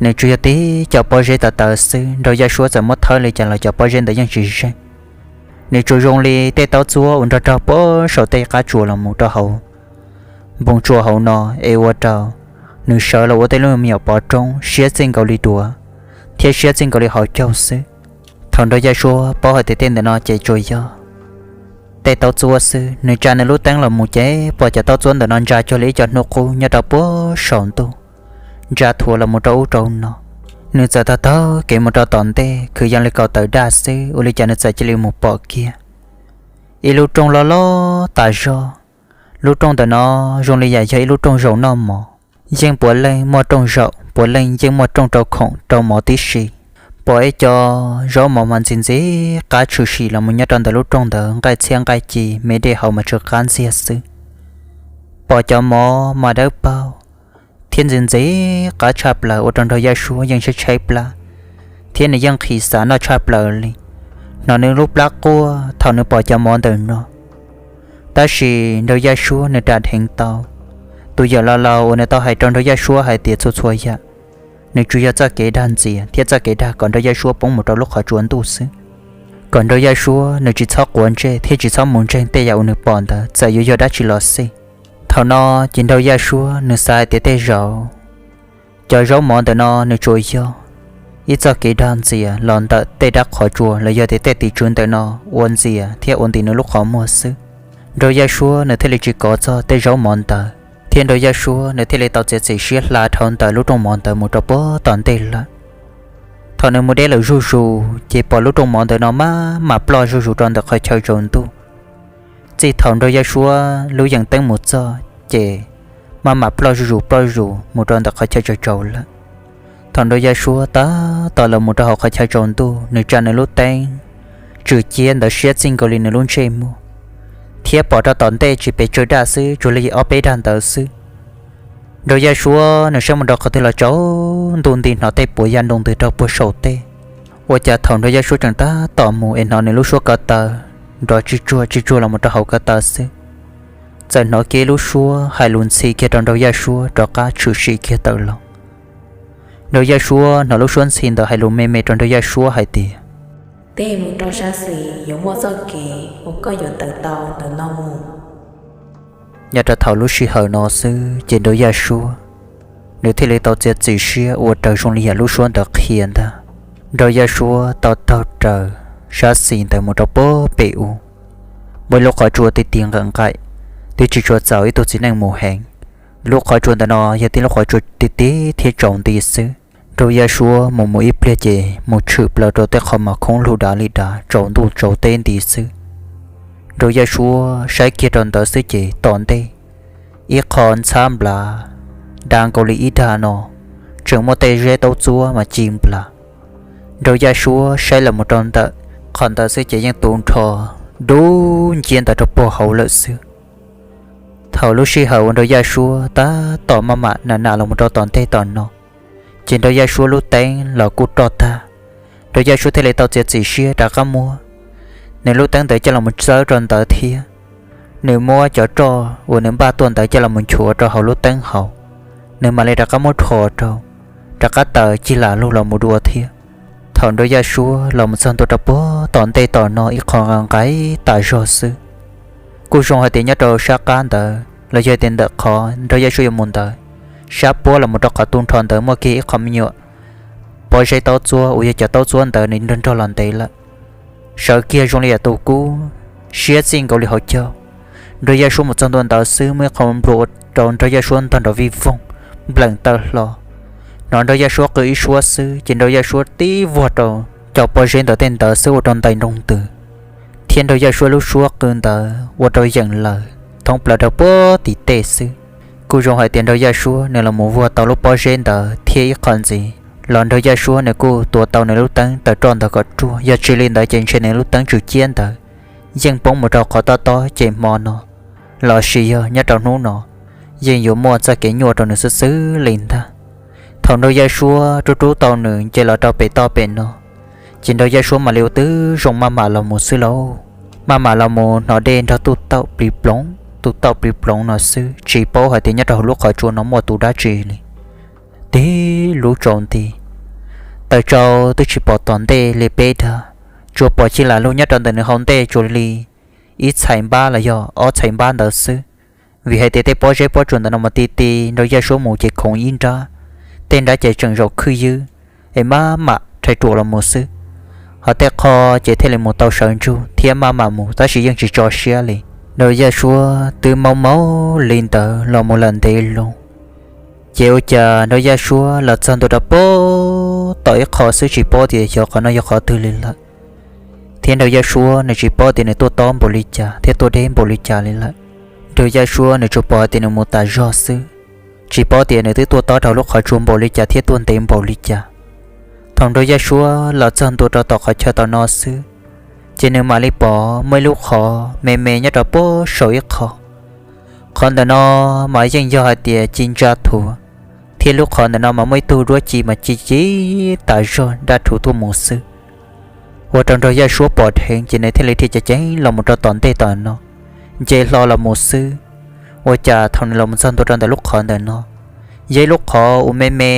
nws tsuas yog tib co pob zeb tawv tawv xwb, nraug Yaj Suab txawm muab thawb li cas los cov pob zeb ntawd yeej tsis zeeg. Nws tsuas zoo li tej taub txuab uas nrog rog puag saum tej qab tsuas los mus rau hauv npoo tsua hauv no, es ua rau nws sawv los ua tej lub me nyuam pov roob siab txij nkaus li duav thiab siab txij nkaus li hauv caug xwb. Thaum nraug Yaj Suab paub hais tias tej ntawm no ces tsuas yog tej taub txuab xwb, nws tsa nws lub teeb los mus ces pom cov taub txuab ntawm no ntsa cuag li ib co hnub qub nyob rau puag saum ntuj, ntsa thuav los mus rau ub rau no. Nws txawm taug taug kev mus rau tom ntej, khwv yees li kaum tawm daj xwb, ua li cas nws txawm cia li mus pom kiag ib lub rooj loj loj tas zog. Lub rooj ntawm no zoo li yam yog ib lub rooj zaum noj mov, yeej puav leej muaj rooj zaum, puav leej yeej muaj rooj rau khoom rau mov tib si. Pom ib co zaub mov mas ntxim ntxim qab tshwm sim los mus nyob rau ntawm lub rooj ntawd, nqaij txhiab nqaij ci, me dej hauv mas tsw qab ntxiag xwb. Pom cov mov mas dawb paug thiab ntxim ntxim qab tshaj plaws, ua rau nraug Yaj Suab yeej tshaib tshaib plab thiab nws yeej nqhis xav noj tshaj plaws li. Hnov nws lub plab quaj thaum nws pom cov mov ntawm no. Tab sis nraug Yaj Suab nws ras dheev tau tus yawm laus laus uas nws tau hais rau nraug Yaj Suab hais tias txhua txhua yam nws tsuas yog txoj kev dag ntxias thiab txoj kev dag kom nraug Yaj Suab poob mus rau lub qhov tsua ntuj xwb, kom nraug Yaj Suab nws tsis txhob quav ntsej thiab tsis txhob mus ntseeg tej yam uas nws pom ntawd txawm yuav yog dab tsi los xij. Thaum no ces nraug Yaj Suab nws xav hais tias tej zaum cov zaub mov ntawm no nws tsuas yog ib txoj kev dag ntxias los ntawm tej dab qhov tsua los yog tias tej tim tswv ntawm no ua ntxias thiab ua ntim nws lub qhov muag xwb. Nraug Yaj Suab nws thiaj li tsis kov txog tej zaub mov ntawd, thiab nraug Yaj Suab nws thiaj li tau txiav txim siab hla dhau ntawm lub rooj mov ntawd mus rau puag tom ntej lawm. Thaum nws mus deb lawm zuj zus ces pom lub rooj mov ntawm no maj mam ploj zuj zus rau ntawm qhov chaw tsaus ntuj. Txij thaum nraug Yaj Suab lub yees teeb mus txog ces maj mam ploj zuj zus ploj zuj zus mus rau ntawm qhov chaw tsaus tsaus lawm. Thaum nraug Yaj Suab tab tom los mus rau hauv qhov chaw tsaus ntuj, nws tsa nws lub teeb tswm ciab ntawd siab txij nkaus li nws lub ntsej muag, thiab pom rau tom ntej tsis pes tsawg daj xwb, tsuas li ob peb daj ntawd xwb. Nraug Yaj Suab nws saib mus rau qhov twg los tsaus ntuj nti, hnov tej puav ya nroo ntws rau puag saum tej. Ua cas thaum nraug Yaj Suab tseem tab tom mus es hnov nws lub suab ko taw nrov tsig tsuag tsig tsuag los mus rau hauv ko taw xwb, txawm hnov kiag ib lub suab hais lus ntxhi kiag rau nraug Yaj Suab rov qab tshwm sim kiag tawm los. Nraug Yaj Suab hnov lub suab ntxhi ntawd hais lus me me rau nraug Yaj Suab hais tias, Tej mus rau sab xis yuav muaj txoj kev uas koj yuav tawm tau ntawm no mus. Nyob rau thaum lub sij hawm no xwb ces nraug Yaj Suab nws thiaj li tau txiav txim siab ua raws zoo li yam lub suab ntawd qhia ntag. Nraug Yaj Suab tau taug raws sab xis ntawd mus rau puag pem ub, muaj ib lub qhov tsua ti ti nqaim nqaim, twb tsis tshua txaus ib tug txiv neej mus heev. Lub qhov tsua ntawm no yog tib lub qhov tsua ti ti thiab tsaus nti xwb. Nraug Yaj Suab mus mus ib pliag ces mus tshwm plaws rau tej qhov mas khoob lug dav li dav tsaus ntuj tsaus teb nti xwb. Nraug Yaj Suab saib kiag rau ntawd xwb ces tom ntej ib qho ntxhab nplav dav nkaus li ib dag no, tseem muaj tej zeb taub txuab mas ci nplav. Nraug Yaj Suab saib los mus rau ntawm qhov ntawd xwb ces yeej tu nrho dub nciab ntawd rau puag hauv lawm xwb. Thaum lub sij hawm uas nraug Yaj Suab tab tom maj mam nam nam los mus rau tom ntej tom no, ces nraug Yaj Suab lub teeb los kuj roj tag. Nraug Yaj Suab thiaj li tau txiav txim siab rov qab muab nws lub teeb ntawd coj los mus txawb rau ntawd thiab. Nws muab cov roj uas nws npaj tuaj ntawd coj los mus nchuav rau hauv lub teeb hauv, nws mam li rov qab muab rho rau, rov qab taws cig lam lug los mus dua thiab. Thaum nraug Yaj Suab los mus txog ntua rau puag tom ntej tom no ib qho nqaim nqaim tas zog xwb, kuj zoo hais tias nyob rau sab qab ntawd los yog tias ntawm qhov nraug Yaj Suab yuav mus ntawd, sab puab los mus rau qhov tu nrho ntawd muaj kiag ib qho me nyuam pob zeb taub txuab uas yog cov taub txuab ntawd nws nrog nrog los ntev lawm, sawv kiag zoo li yam tus kub, siab txij nkaus li hauv caug. Nraug Yaj Suab mus txog ntua ntawd xwb muaj ib qho nplua ua rau nraug Yaj Suab ntog nrov vij voog, npleem taw hlo. Hnov Nraug Yaj Suab qw ib suab xwb ces Nraug Yaj Suab tib vuag rau cov pob zeb ntawd tej ntawd xwb ua rau ntais nroo ntws, thiab Nraug Yaj Suab lub suab qw ntawd ua rau yeem lawm thoob plaws rau puag tim tej xwb. Kuj zoo hais tias Nraug Yaj Suab nws los mus vuag tau lub pob zeb ntawd thiab ib qho ntxiv los Nraug Yaj Suab nws kuj tuav tau nws lub teeb taws roj ntawd kom ruaj, yog tsis li ntawd ces ntshe nws lub teeb tswm ciab ntawd yeej poob mus rau qhov tob tob ces hmo no los sis yog nyob rau hnub no yeej yuav muaj txoj kev nyuaj rau nws xwb xwb li ntag. Thaum Nraug Yaj Suab rub rub tau nws nce los rau pem toj pem no, ces Nraug Yaj Suab mam li ua tib zoo maj mam los mus xwb lauj. Maj mam los mus hnov dej nrog tuj taum plig ploov, tuj taum plig ploov no xwb, tsis paub hais tias nyob rau hauv lub qhov tsua no muaj tus dab tsi li. Tib lub tsaus nti, taws tsau twb tsis pom tom ntej li peb dag, tsuas pom cig lam lug nyob rau ntawm nws hauv ntej tsuas li ib txhais npab los yog ob txhais npab ntawd xwb. Vim hais tias tej pob zeb pob tsuas ntawm no mas ti ti Nraug Yaj Suab mus ces khoov ib nrab, tej nrab ces tseem zaum khwj ywb, es maj mam rhais ruam los mus xwb. Ho tej qho ces thiaj li mus tau sawv ntsug thiab maj mam mus tab sis yeej tsis tso siab li. Nraug Yaj Suab twb maub maub li ntawd los mus lawm ntev loo, ces ua cas Nraug Yaj Suab los txog ntua rau puag tom ib qho xwb tsis paub tias xyov qhov no yog qhov twg li lawm. Thiab Nraug Yaj Suab nws tsis paub tias nws tuaj tob npaum li cas thiab tuaj deb npaum li cas li lawm. Nraug Yaj Suab nws tsuas pom hais tias nws mus tas zog xwb, tsis paub tias nws twb tuaj tob rau lub qhov tsua npaum li cas thiab tuaj ntev npaum li cas. Thaum Nraug Yaj Suab los txog ntua rau tom qhov chaw tom no xwb, ces nws mam li pom muaj ib lub qhov me me nyob rau puag saum ib qho. Qhov ntawm no mas yeej yog hais tias ci ntsa thuav, thiab lub qhov ntawm no mas muaj ib tug duab ci mas ci ci tas zog dab rhuv tuaj mus xwb. Ua rau Nraug Yaj Suab pom dheev ces nws thiaj li dhia ceev ceev los mus rau tom ntej tom no, nce hlo los mus xwb. Ua cas thaum nws los mus txog ntua rau ntawm lub qhov ntawm no, yog ib lub qhov uas me me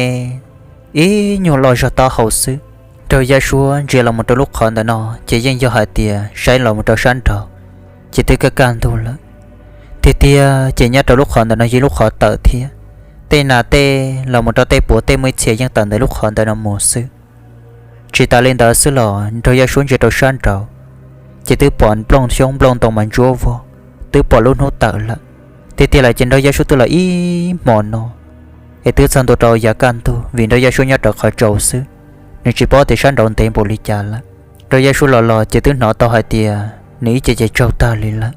ib nyuag loj zog taub hau xwb. Nraug Yaj Suab ntsia los mus rau lub qhov ntawm no ces yeej yog hais tias saib los mus rau sab nraud ces twb kaj kaj ntug lawm. Tiag tiag ces nyob rau lub qhov ntawm no yog ib lub qhov tawm thiab, tej nas tej los mus rau tej puas tej muaj ib txhia yeej tawm ntawm lub qhov ntawm no mus xwb. Tsis tas li ntawd xwb los Nraug Yaj Suab ntsia rau sab nraud, ces twb pom nplooj xyoob nplooj ntoo mas ntsuab vog, twb pom lub hnub tawm lawm. Tiag tiag lawm ces Nraug Yaj Suab twb los ib hmo no, es twb txog ntua rau yav kaj ntug vim Nraug Yaj Suab nyob rau qhov tsaus xwb, nws tsis paub tias sab nraud ntev npaum li cas lawm. Nraug Yaj Suab los los ces twb hnov tau hais tias nws ib ce ces tsaug tag li lawm.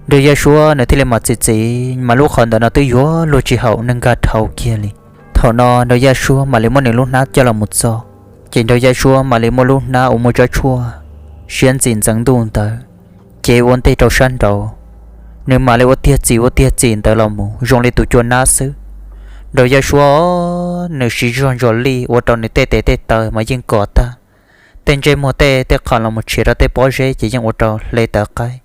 Nraug Yaj Suab nws thiaj li mam txim txiv mas lub qhov ntawm no twb yuav luag tsis haum neeg nkag dhau kiag li. Thaum no Nraug Yaj Suab mam li muab nws lub hnab coj los mus txo, ces Nraug Yaj Suab mam li muab lub hnab uas muaj tsob tshuaj siab ntxim ntxeev ntuj ntawd, ces ua ntej rau sab nraud. Nws mam li ua tiag txim ua tiag txim ntawd los mus zoo li tus cua nab xwb. Nraug Yaj Suab nws siv zog ntsos lij ua rau nws tej tes tej taw mas yeej kos tag, tej ntsej muag tej tej qhov los mus tshiav rau tej pob zeb ces yeej ua rau hle tawv qaib.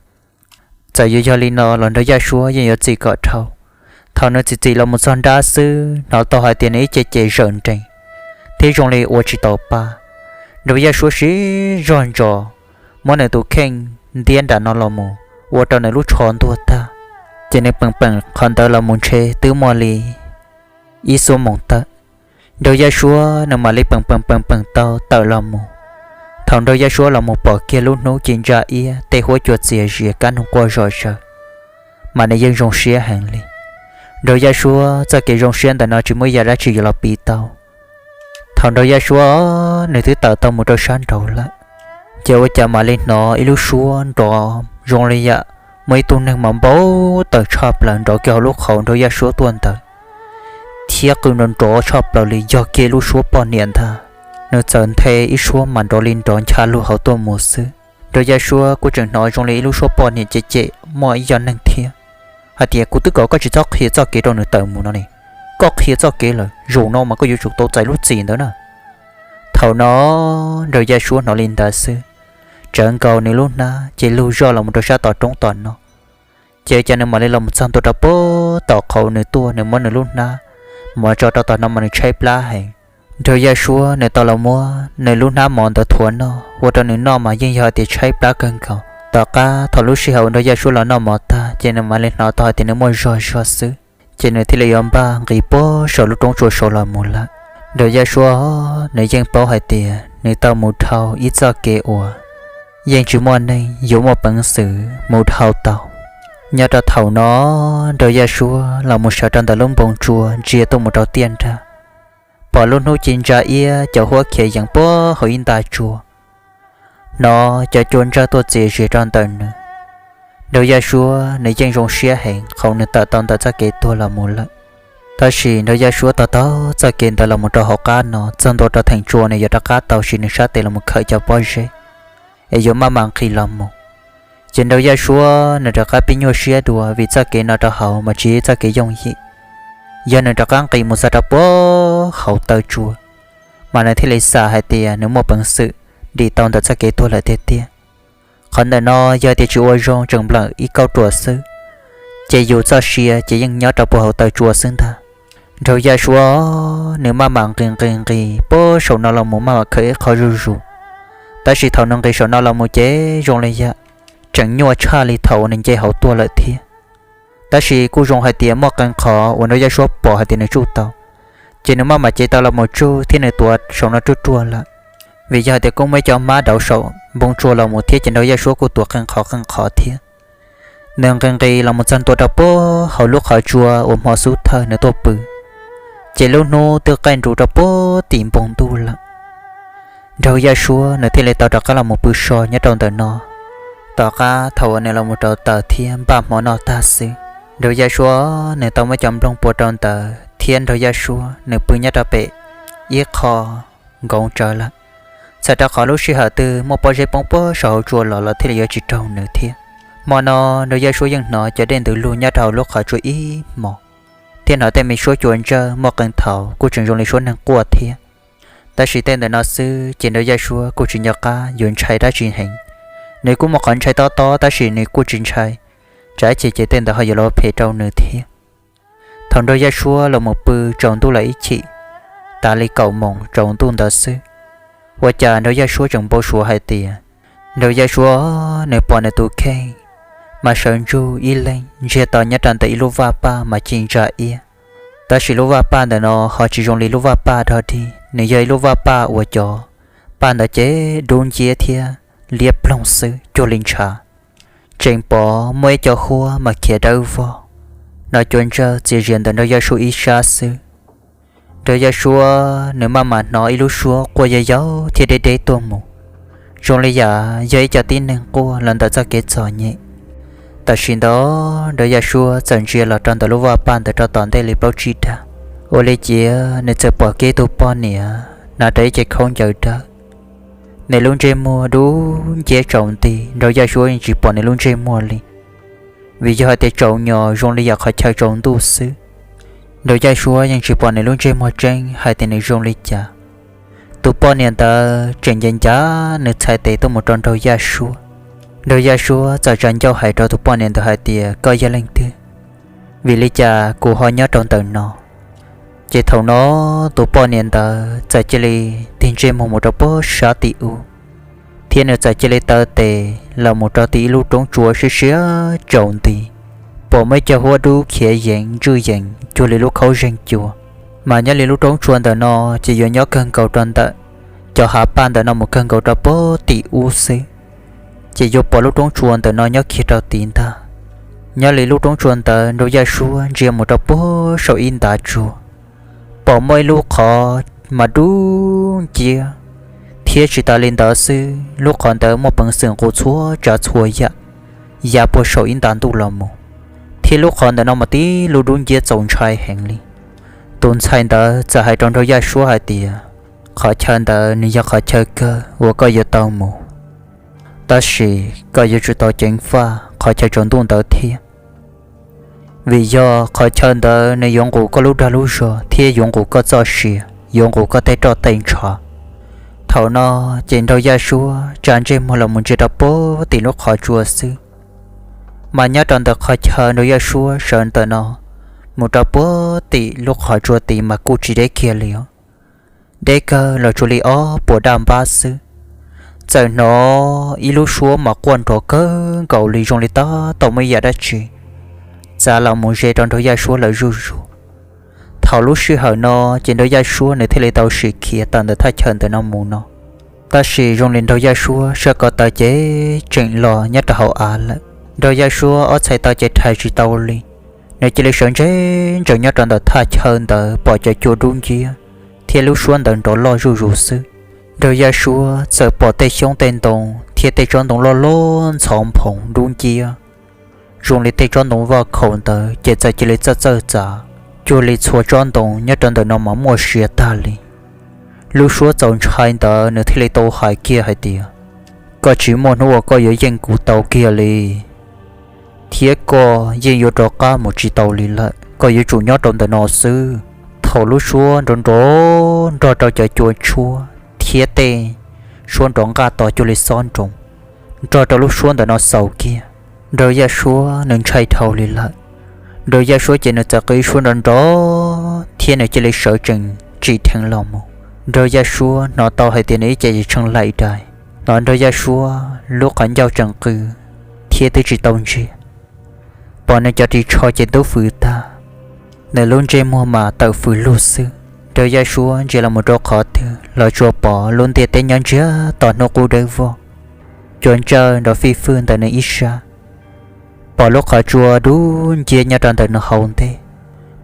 Txawm yuav yog li no los Nraug Yaj Suab yeej yuav txim kom dhau. Thaum nws txim txim los mus txog nrab xwb hnov tau hais tias nws ib ce ces zawm nrees, thiab zoo li ua tsis tau pa. Nraug Yaj Suab siv zog ntsos muab nws tus kheej ntiab nram no los mus ua rau nws lub tsho ntuag tag, ces nws peem peem qhov ntawd los mus ntshe twb muaj li ib xuab moos tawm. Nraug Yaj Suab nws mam li peem peem peem peem tau tawm los mus. Thaum Nraug Yaj Suab los mus pom kiag lub hnub ci ntsa iab tej huab cua txias zias kab noog quaj zom zaws, mas nws yeej zoo siab heev li. Nraug Yaj Suab txoj kev zoo siab ntawm no tsis muaj ib yam dab tsi yuav los piv tau. Thaum Nraug Yaj Suab nws twb tawm tau mus rau sab nraud lawm, ces ua cas mam li hnov ib lub suab nrov zoo li yam muaj ib tug neeg mas npau taws tshaj plaws nrov kiag hauv lub qhov Nraug Yaj Suab tuaj ntawd, thiab qw nrov nrov tshaj plaws li yog kiag ib lub suab poj niam ntag. Nws txawm nthe ib suab mas nrov li nrov ncha lug hauv tuaj mus xwb. Nraug Yaj Suab kuj tseem hnov zoo li ib lub suab poj niam cem cem muaj ib co neeg thiab hais tias, kuv twb kom koj tsis txhob qhia txoj kev rau nws tawm mus no ne, koj qhia txoj kev lawm, zaum no mas koj yuav tsum tau txais lub txim ntawd na. Thaum no Nraug Yaj Suab hnov li ntawd xwb, tsawv nkaus nws lub hnab ces lug zoj los mus rau sab tom roob tom no. Ces ua cas nws mam li los mus txog ntua rau puag tom qhov nws tuaj, nws muab nws lub hnab mus tso rau tom no mas nws tshaib plab heev. Nraug Yaj Suab nws tau los muab nws lub hnab mov ntawd thuav noj, ua rau nws noj mas yeej yog hais tias tshaib plab kawg nkaus. Tom qab thaum lub sij hawm Nraug Yaj Suab los noj mov tag ces nws mam li hnov tau hais tias nws muaj zog zog xwb, ces nws thiaj li yuav npaj nqis puag saum lub roob tsua saud los mus lawm. Nraug Yaj Suab nws yeej paub hais tias nws tau mus dhau ib txoj kev uas yeej tsis muaj neeg yuav muaj peev xwm mus dhau tau. Nyob rau thaum no Nraug Yaj Suab los mus sawv rau ntawm lub npoo tsua ntsia tuaj mus rau tiaj nrag, pom lub hnub ci ntsa iab cov huab khiav yees puag hauv ib nta tsua, hnov cov cua ntsawj tuaj txias zias rau ntawm nws. Nraug Yaj Suab nws yeej zoo siab heev qhov nws tawm tau ntawm txoj kev tuag los mus lawm. Tab sis Nraug Yaj Suab taug taug txoj kev ntawd los mus rau hauv qab no txog ntua rau theem tsua nws yuav rov qab tau siv nws sab tes los mus khawm cov pob zeb es yuav maj mam nqis los mus. Ces Nraug Yaj Suab nws rov qab pib nyuaj siab dua vim txoj kev no rau hauv mas tsis yog txoj kev yooj yim. Yog nws rov qab nqis mus txog rau puag hauv taw tsua, mas nws thiaj li xav hais tias nws muaj peev xwm dim tau ntawm txoj kev tuag lawm tiag tiag. Qhov ntawm no yog tias tsis ua zoo tseem nplawm ib kauj ruam xwb, ces yus txoj sia ces yeej nyob rau puag hauv taw tsua xwb ntag. Nraug Yaj Suab nws maj mam nqis nqis nqis puag saum no los mus maj mam khawm ib qho zuj zus. Tab sis thaum nws nqis saum no los mus ces zoo li yam tseem nyuaj tshaj li thaum uas nws nce hauv tuaj lawm thiab. Tab sis kuj zoo hais tias muaj qee qhov uas Nraug Yaj Suab pom hais tias nws tsuj tau, ces nws maj mam cev tau los mus tsuj thiab nws tuav saum no ruaj ruaj lawm. Vim yog hais tias kuj muaj ib co hmab dauv saum npoo tsua los mus thiab ces Nraug Yaj Suab kuj tuav qee qhov qee qhov thiab. Nws nqis nqis los mus txog ntua rau puag hauv lub qhov tsua uas hmo xub thawj nws tuaj pw, ces lub hnub twb qaij nrus rau puag tim npoo ntuj lawm. Nraug Yaj Suab nws thiaj li tau rov qab los mus pw so nyob rau ntawm no. Tom qab thaum uas nws los mus rauv taws thiab npaj hmo noj tag xwb, Nraug Yaj Suab nws tau muab cov nplooj pua rau ntawd thiab Nraug Yaj Suab nws pw nyob rau pem ib qho nkoos tsawv lawm. Txhawm rau qhov lub sij hawm twg muaj pob zeb poob puag saum hauv tsua los los thiaj li yuav tsis raug nws thiab. Hmo no Nraug Yaj Suab yeej hnov cov dej ntws lug nyob rau hauv lub qhov tsua ib hmos, thiab hnov tej me suab cua ntsawj muaj qee thaum kuj tseem zoo li suab neeg quaj thiab. Tab sis tej ntawm no xwb ces Nraug Yaj Suab kuj tsis nco qab yuav ntshai dab tsi heev. Nws kuj muaj qhov ntshai tob tob tab sis nws kuj tsis ntshai, tsam ib chim ces tej ntawd ho yuav los phem rau nws thiab. Thaum Nraug Yaj Suab los mus pw tsaus ntuj lawm ib chim, tas li kaum moos tsaus ntuj ntawd xwb, ua cas Nraug Yaj Suab tseem npau suav hais tias Nraug Yaj Suab nws pom nws tus kheej mas sawv ntsug ib leeg ntsiag to nyob rau ntawm ib lub vaj paj mas ci ntsa iab. Tab sis lub vaj paj ntawm no ho tsis zoo li lub vaj paj dog dig, nws yog ib lub vaj paj uas cov paj ntawd ces dub nciab thiab liab ploog xwb cuag li ntshav. Tseem pom muaj ib co huab mas khiav dawb vog, hnov cua ntsawj txias zias ntawm Nraug Yaj Suab ib sab xwb. Nraug Yaj Suab nws maj mam hnov ib lub suab quaj yau yau thiab deb deb tuaj mus, zoo li yam yog ib co tib neeg quaj los ntawm txoj kev txom nyem. Tam sim ntawd Nraug Yaj Suab txawm ntsia los rau ntawm lub vaj paj ntawd rau tom ntej li plaub tsib dag, ua li cas nws txawm pom kiag tus poj niam hnav rau ib ce khaub ncaws dawb. Nws lub ntsej muag dub nciab tsaus nti, Nraug Yaj Suab yeej tsis pom nws lub ntsej muag li, vim yog hais tias tsaus nyos zoo li yam qhov chaw tsaus ntuj xwb. Nraug Yaj Suab yeej tsis pom nws lub ntsej muag tseeb hais tias nws zoo li cas. Tus poj niam ntawd tseem ncav ncav nws txhais tes tuaj mus rau Nraug Yaj Suab. Nraug Yaj Suab txawm tsa ncauj hais rau tus poj niam ntawd hais tias, koj yog leej twg? Vim li cas kuv ho nyob rau ntawm no? Ces thaum no tus poj niam ntawd txawm cia li tig ntsej muag mus rau puag sab tim ub, thiab nws txawm cia li taw tes los mus rau tim ib lub roob tsua siab siab tsaus nti. Pom muaj ib co huab dub khiav yees ntswj yees cuag li lub khaub zeeg cua. Mas nyob li lub roob tsua ntawm no ces yuav nyob kawg nkaus rau ntawm cov hav paj ntawm no mus kawg nkaus rau puag tim ub xwb, ces yuav pom lub roob tsua ntawm no nyob kiag rau tid ntag. Nyob li lub roob tsua ntawd Nraug Yaj Suab ntsia mus rau puag saum ib ntav tsua, pom muaj ib lub qhov mas dub nciab, thiab tsis tas li ntawd xwb, lub qhov ntawd muaj peev xwm nqus txhua tsav txhua yam ya puag saum ib nta ntuj los mus, thiab lub qhov ntawm no mas tib lub dub nciab txaus ntshai heev li. Tus ntxhais ntawd txawm hais rau Nraug Yaj Suab hais tias, qhov chaw ntawd nws yog qhov chaw kawg uas koj yuav tau mus, tab sis koj yuav tsum tau ceev faj qhov chaw tsaus ntuj ntawd thiab, vim yog qhov chaw ntawd nws yuav nqus koj lub dag lub zog thiab yuav nqus koj txoj sia, yuav nqus koj tej roj tej ntshav. Thaum no ces Nraug Yaj Suab tsa ntsej muag los mus ntsia rau puag tim lub qhov tsua xwb, mas nyob rau ntawm qhov chaw Nraug Yaj Suab sawv ntawm no mus rau puag tim lub qhov tsua tid mas kuj tsis deb kiag li os. Deb kawg los tsuas li ob puas daj npab xwb, txawm hnov ib lub suab mas quaj nrov kawg nkaus li zoo li tab tom muaj ib yam dab tsi txav los mus ze rau Nraug Yaj Suab lawm zuj zus. Thaum lub sij hawm no ces Nraug Yaj Suab nws thiaj li tau sim khiav tawm ntawm thaj chaw ntawm no mus no. Tab sis zoo li Nraug Yaj Suab sab ko taw ces tseem los nyob rau hauv av lawm. Nraug Yaj Suab ob txhais taw ces rhais tsis tau li, nws cia li sawv ntseg ntsees nyob rau ntawm thaj chaw ntawd pom cov cua dub nciab thiab lub suab ntawd nrov loj zuj zus xwb. Nraug Yaj Suab txawm pom tej xyoob tej ntoo thiab tej tsob ntoo loj loj ntxhov nphoo dub nciab, zoo li tej tsob ntoo vaj khaum ntawd ces txawm cia li txawj txawj txav, cuag li txhua tsob ntoo nyob rau ntawm no mas muaj sia tag li. Lub suab txaus ntshai ntawd nws thiaj li tau hais kiag hais tias, koj tsis muaj hnub uas koj yuav yeej kuv tau kiag li, thiab koj yeej yuav rov qab mus tsis tau li lawm, koj yuav tsum nyob rau ntawm no xwb. Thaum lub suab nrov nrov nrog rau cov cua tshuab thiab tej suab nrov nqaj tos cuag li xob nroos nrog rau lub suab ntawm no xaus kiag, nraug Yaj Suab nws ntshai dhau li lawm. Nraug Yaj Suab ces nws txawm qw ib suab nrov nrov thiab nws cia li sawv tsees tsim dheev los mus. Nraug Yaj Suab hnov tau hais tias nws ib ce tshee laim dais, hnov nraug Yaj Suab lub qhov ncauj tseem qw thiab twb tsis tau ntsiag, pom nws cov ris tsho ces ntub fws tag, nws lub ntsej muag mas tawm fws lug xwb. Nraug Yaj Suab ntsia los mus rau qhov twg los tsuas pom lub ntiaj teb nyob ntsiag to hnub qub dawb vog, cua ntsawj nrov fij fwj ntawm nws ib sab, pom lub qhov tsua dub nciab nyob rau ntawm nws hauv ntej,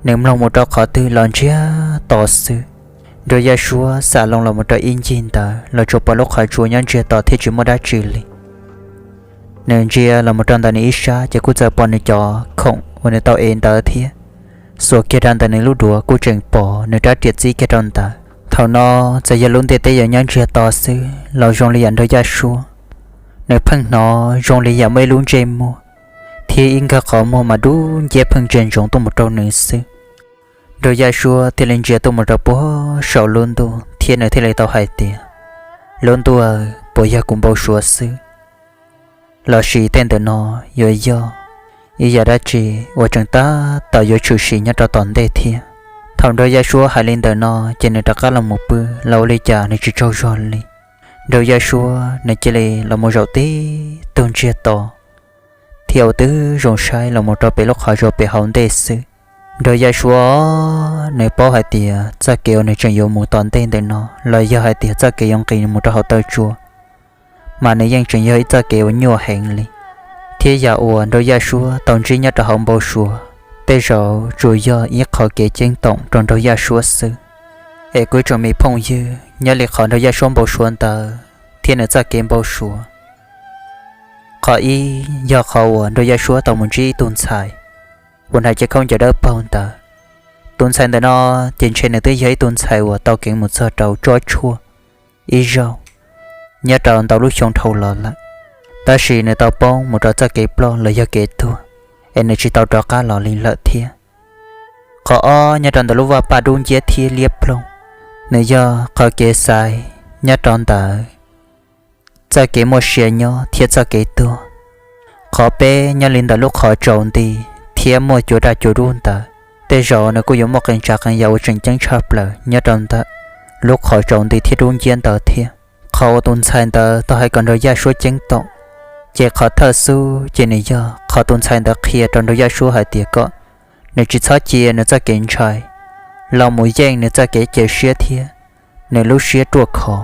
nws mloog mus rau qhov twg los ntsiag to xwb. Nraug Yaj Suab xam loo los mus rau ib ncig ntawd los tsuas pom lub qhov tsua nyob ntsiag to thiab tsis muaj dab tsi li. Nws ntsia los mus rau ntawm nws ib sab ces kuj txawm pom nws cov khoom uas nws tau ev ntawd thiab, xuas kiag rau ntawm nws lub duav kuj tseem pom nws rab riam txib kiag rau ntawd. Thaum no txawm yog lub ntiaj teb yuav nyob ntsiag to xwb los zoo li yam nraug Yaj Suab, nws pheej hnov zoo li yam muaj ib lub ntsej muag thiab ib nkawg qhov muag mas dub nciab pheej ntsia ntsoov tuaj mus rau nws xwb. Nraug Yaj Suab thiaj li ntsia tuaj mus rau puag saum lub ntuj thiab nws thiaj li tau hais tias, lub ntuj, puas yog kuv npau suav xwb, lossis tej ntawm no yuav yog ib yam dab tsi uas tseem tab tom yuav tshwm sim nyob rau tom ntej thiab? Thaum nraug Yaj Suab hais li ntawm no ces nws rov qab los mus pw los ua li cas nws tsis tsaug zog li. Nraug Yaj Suab nws cia li los mus zaum tib tug ntsiag to thiab ua tib zoo saib los mus rau pem lub qhov tsua pem hauv ntej xwb. Nraug Yaj Suab nws paub hais tias txoj kev uas nws tseem yuav mus tom ntej ntawm no los yog hais tias txoj kev yuav nqis mus rau hauv taw tsua mas nws yeej tseem yog ib txoj kev uas nyuaj heev li. Thiab yam uas nraug Yaj Suab tau ntsib nyob rau hauv npau suav, tej zaum tsuas yog ib qho kev ceeb toom rau nraug Yaj Suab xwb. Es kuv ib tsoom me phooj ywg, nyob li qhov nraug Yaj Suab npau suav ntawd thiab nws txoj kev npau suav, qhov ib yog qhov uas nraug Yaj Suab tau mus ntsib ib tug ntxhais uas hnav cev khaub ncaws dawb paug ntawd. Tus ntxhais ntawm no ces ntshe nws twb yog ib tug ntxhais uas tau keev mus txog rau tsob tshuaj ib zaug nyob rau ntau lub xyoo dhau los lawm, tab sis nws tau poob mus rau txoj kev ploj los yog kev tuag, es nws tsis tau rov qab los li lawm thiab. Qhov ob nyob rau ntawm lub vaj paj dub nciab thiab liab ploog, nws yog qhov kev xaiv nyob rau ntawm txoj kev muaj sia nyob thiab txoj kev tuag. Qhov peb nyob li ntawm lub qhov tsaus nti thiab muaj cua daj cua dub ntawd, tej zaum nws kuj yuav muaj qee tsav qee yam uas tseem ceeb tshaj plaws nyob rau ntawm lub qhov tsaus nti thiab dub nciab ntawd thiab. Qhov uas tus ntxhais ntawd tau hais kom nraug Yaj Suab ceeb toom, ces qhov thawj xub ces nws yog qhov tus ntxhais ntawd qhia rau nraug Yaj Suab hais tias kom nws tsis txhob cia nws txoj kev ntshai los mus yeej nws txoj kev cia siab thiab nws lub siab ruaj khov.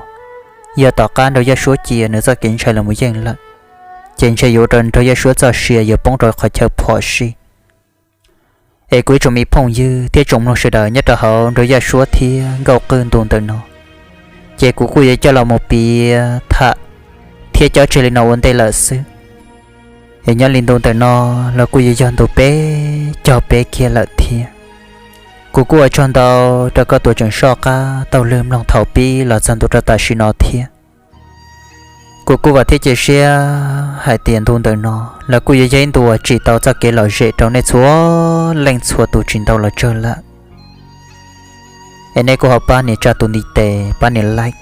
Yog tom qab nraug Yaj Suab cia nws txoj kev ntshai los mus yeej lawm, ces ntshe yuav ua rau nraug Yaj Suab txoj sia yuav poob rau qhov chaw phom sij. Es kuv ib tsoom me phooj ywg thiab tsoom mloog sawv daws nyob rau hauv nraug Yaj Suab thiab nkauj qwj ntu ntawm no, ces kuv kuj yuav coj los mus piav tham thiab cob tseg li no ua ntej lawm xwb. Es nyob li ntu ntawm no los kuj yuav yog ntu peb caug peb kiag lawm thiab. Kuv kuj ua tsaug ntau rau koj tus tseem soj qab taug lw mloog thaum pib los txog ntu rau tam sim no thiab. Kuv kuj vam thiab cia siab hais tias ntu ntawm no los kuj yuav yog ib ntu uas tsim tau txoj kev lom zem rau nej txhua leej txhua tus tsis ntau los tsawg lawm. Es nej kuj ho pab nias tsa tus ntiv tes, pab nias like,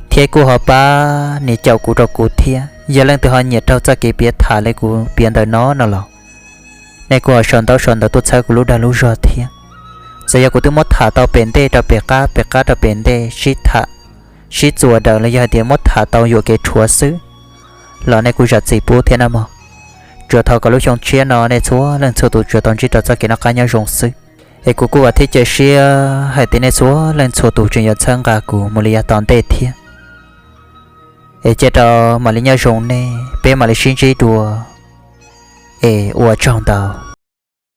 thiab kuj ho pab nias caum kuv rau kuv thiab. Yog leej twg ho nyiam raug txoj kev piav tham li kuv piav ntawm no no los, nej kuj ho sau ntaub sau ntawv tuaj txhawb kuv lub dag lub zog thiab. Txawm yog kuv twb muab tham tau pem ntej rau pem qab, pem qab rau pem ntej, sib tham sib txuas daws los yog hais tias muab tham tau yuam kev rhuav xwb, los nej kuj zam txim pub thiab na mog. Tsuas thov kom lub xyoo tshiab no nej txhua leej txhua tus tsuas tau ntsib rau txoj kev noj qab nyob zoo xwb. Es kuv kuj vam thiab cia siab hais tias nej txhua leej txhua tus tseem yuav txhawb nqa kuv mus li yav tom ntej thiab. Es cia rau mam li nyob zoo nej, peb mam li sib ntsib dua. Es ua tsaug ntau.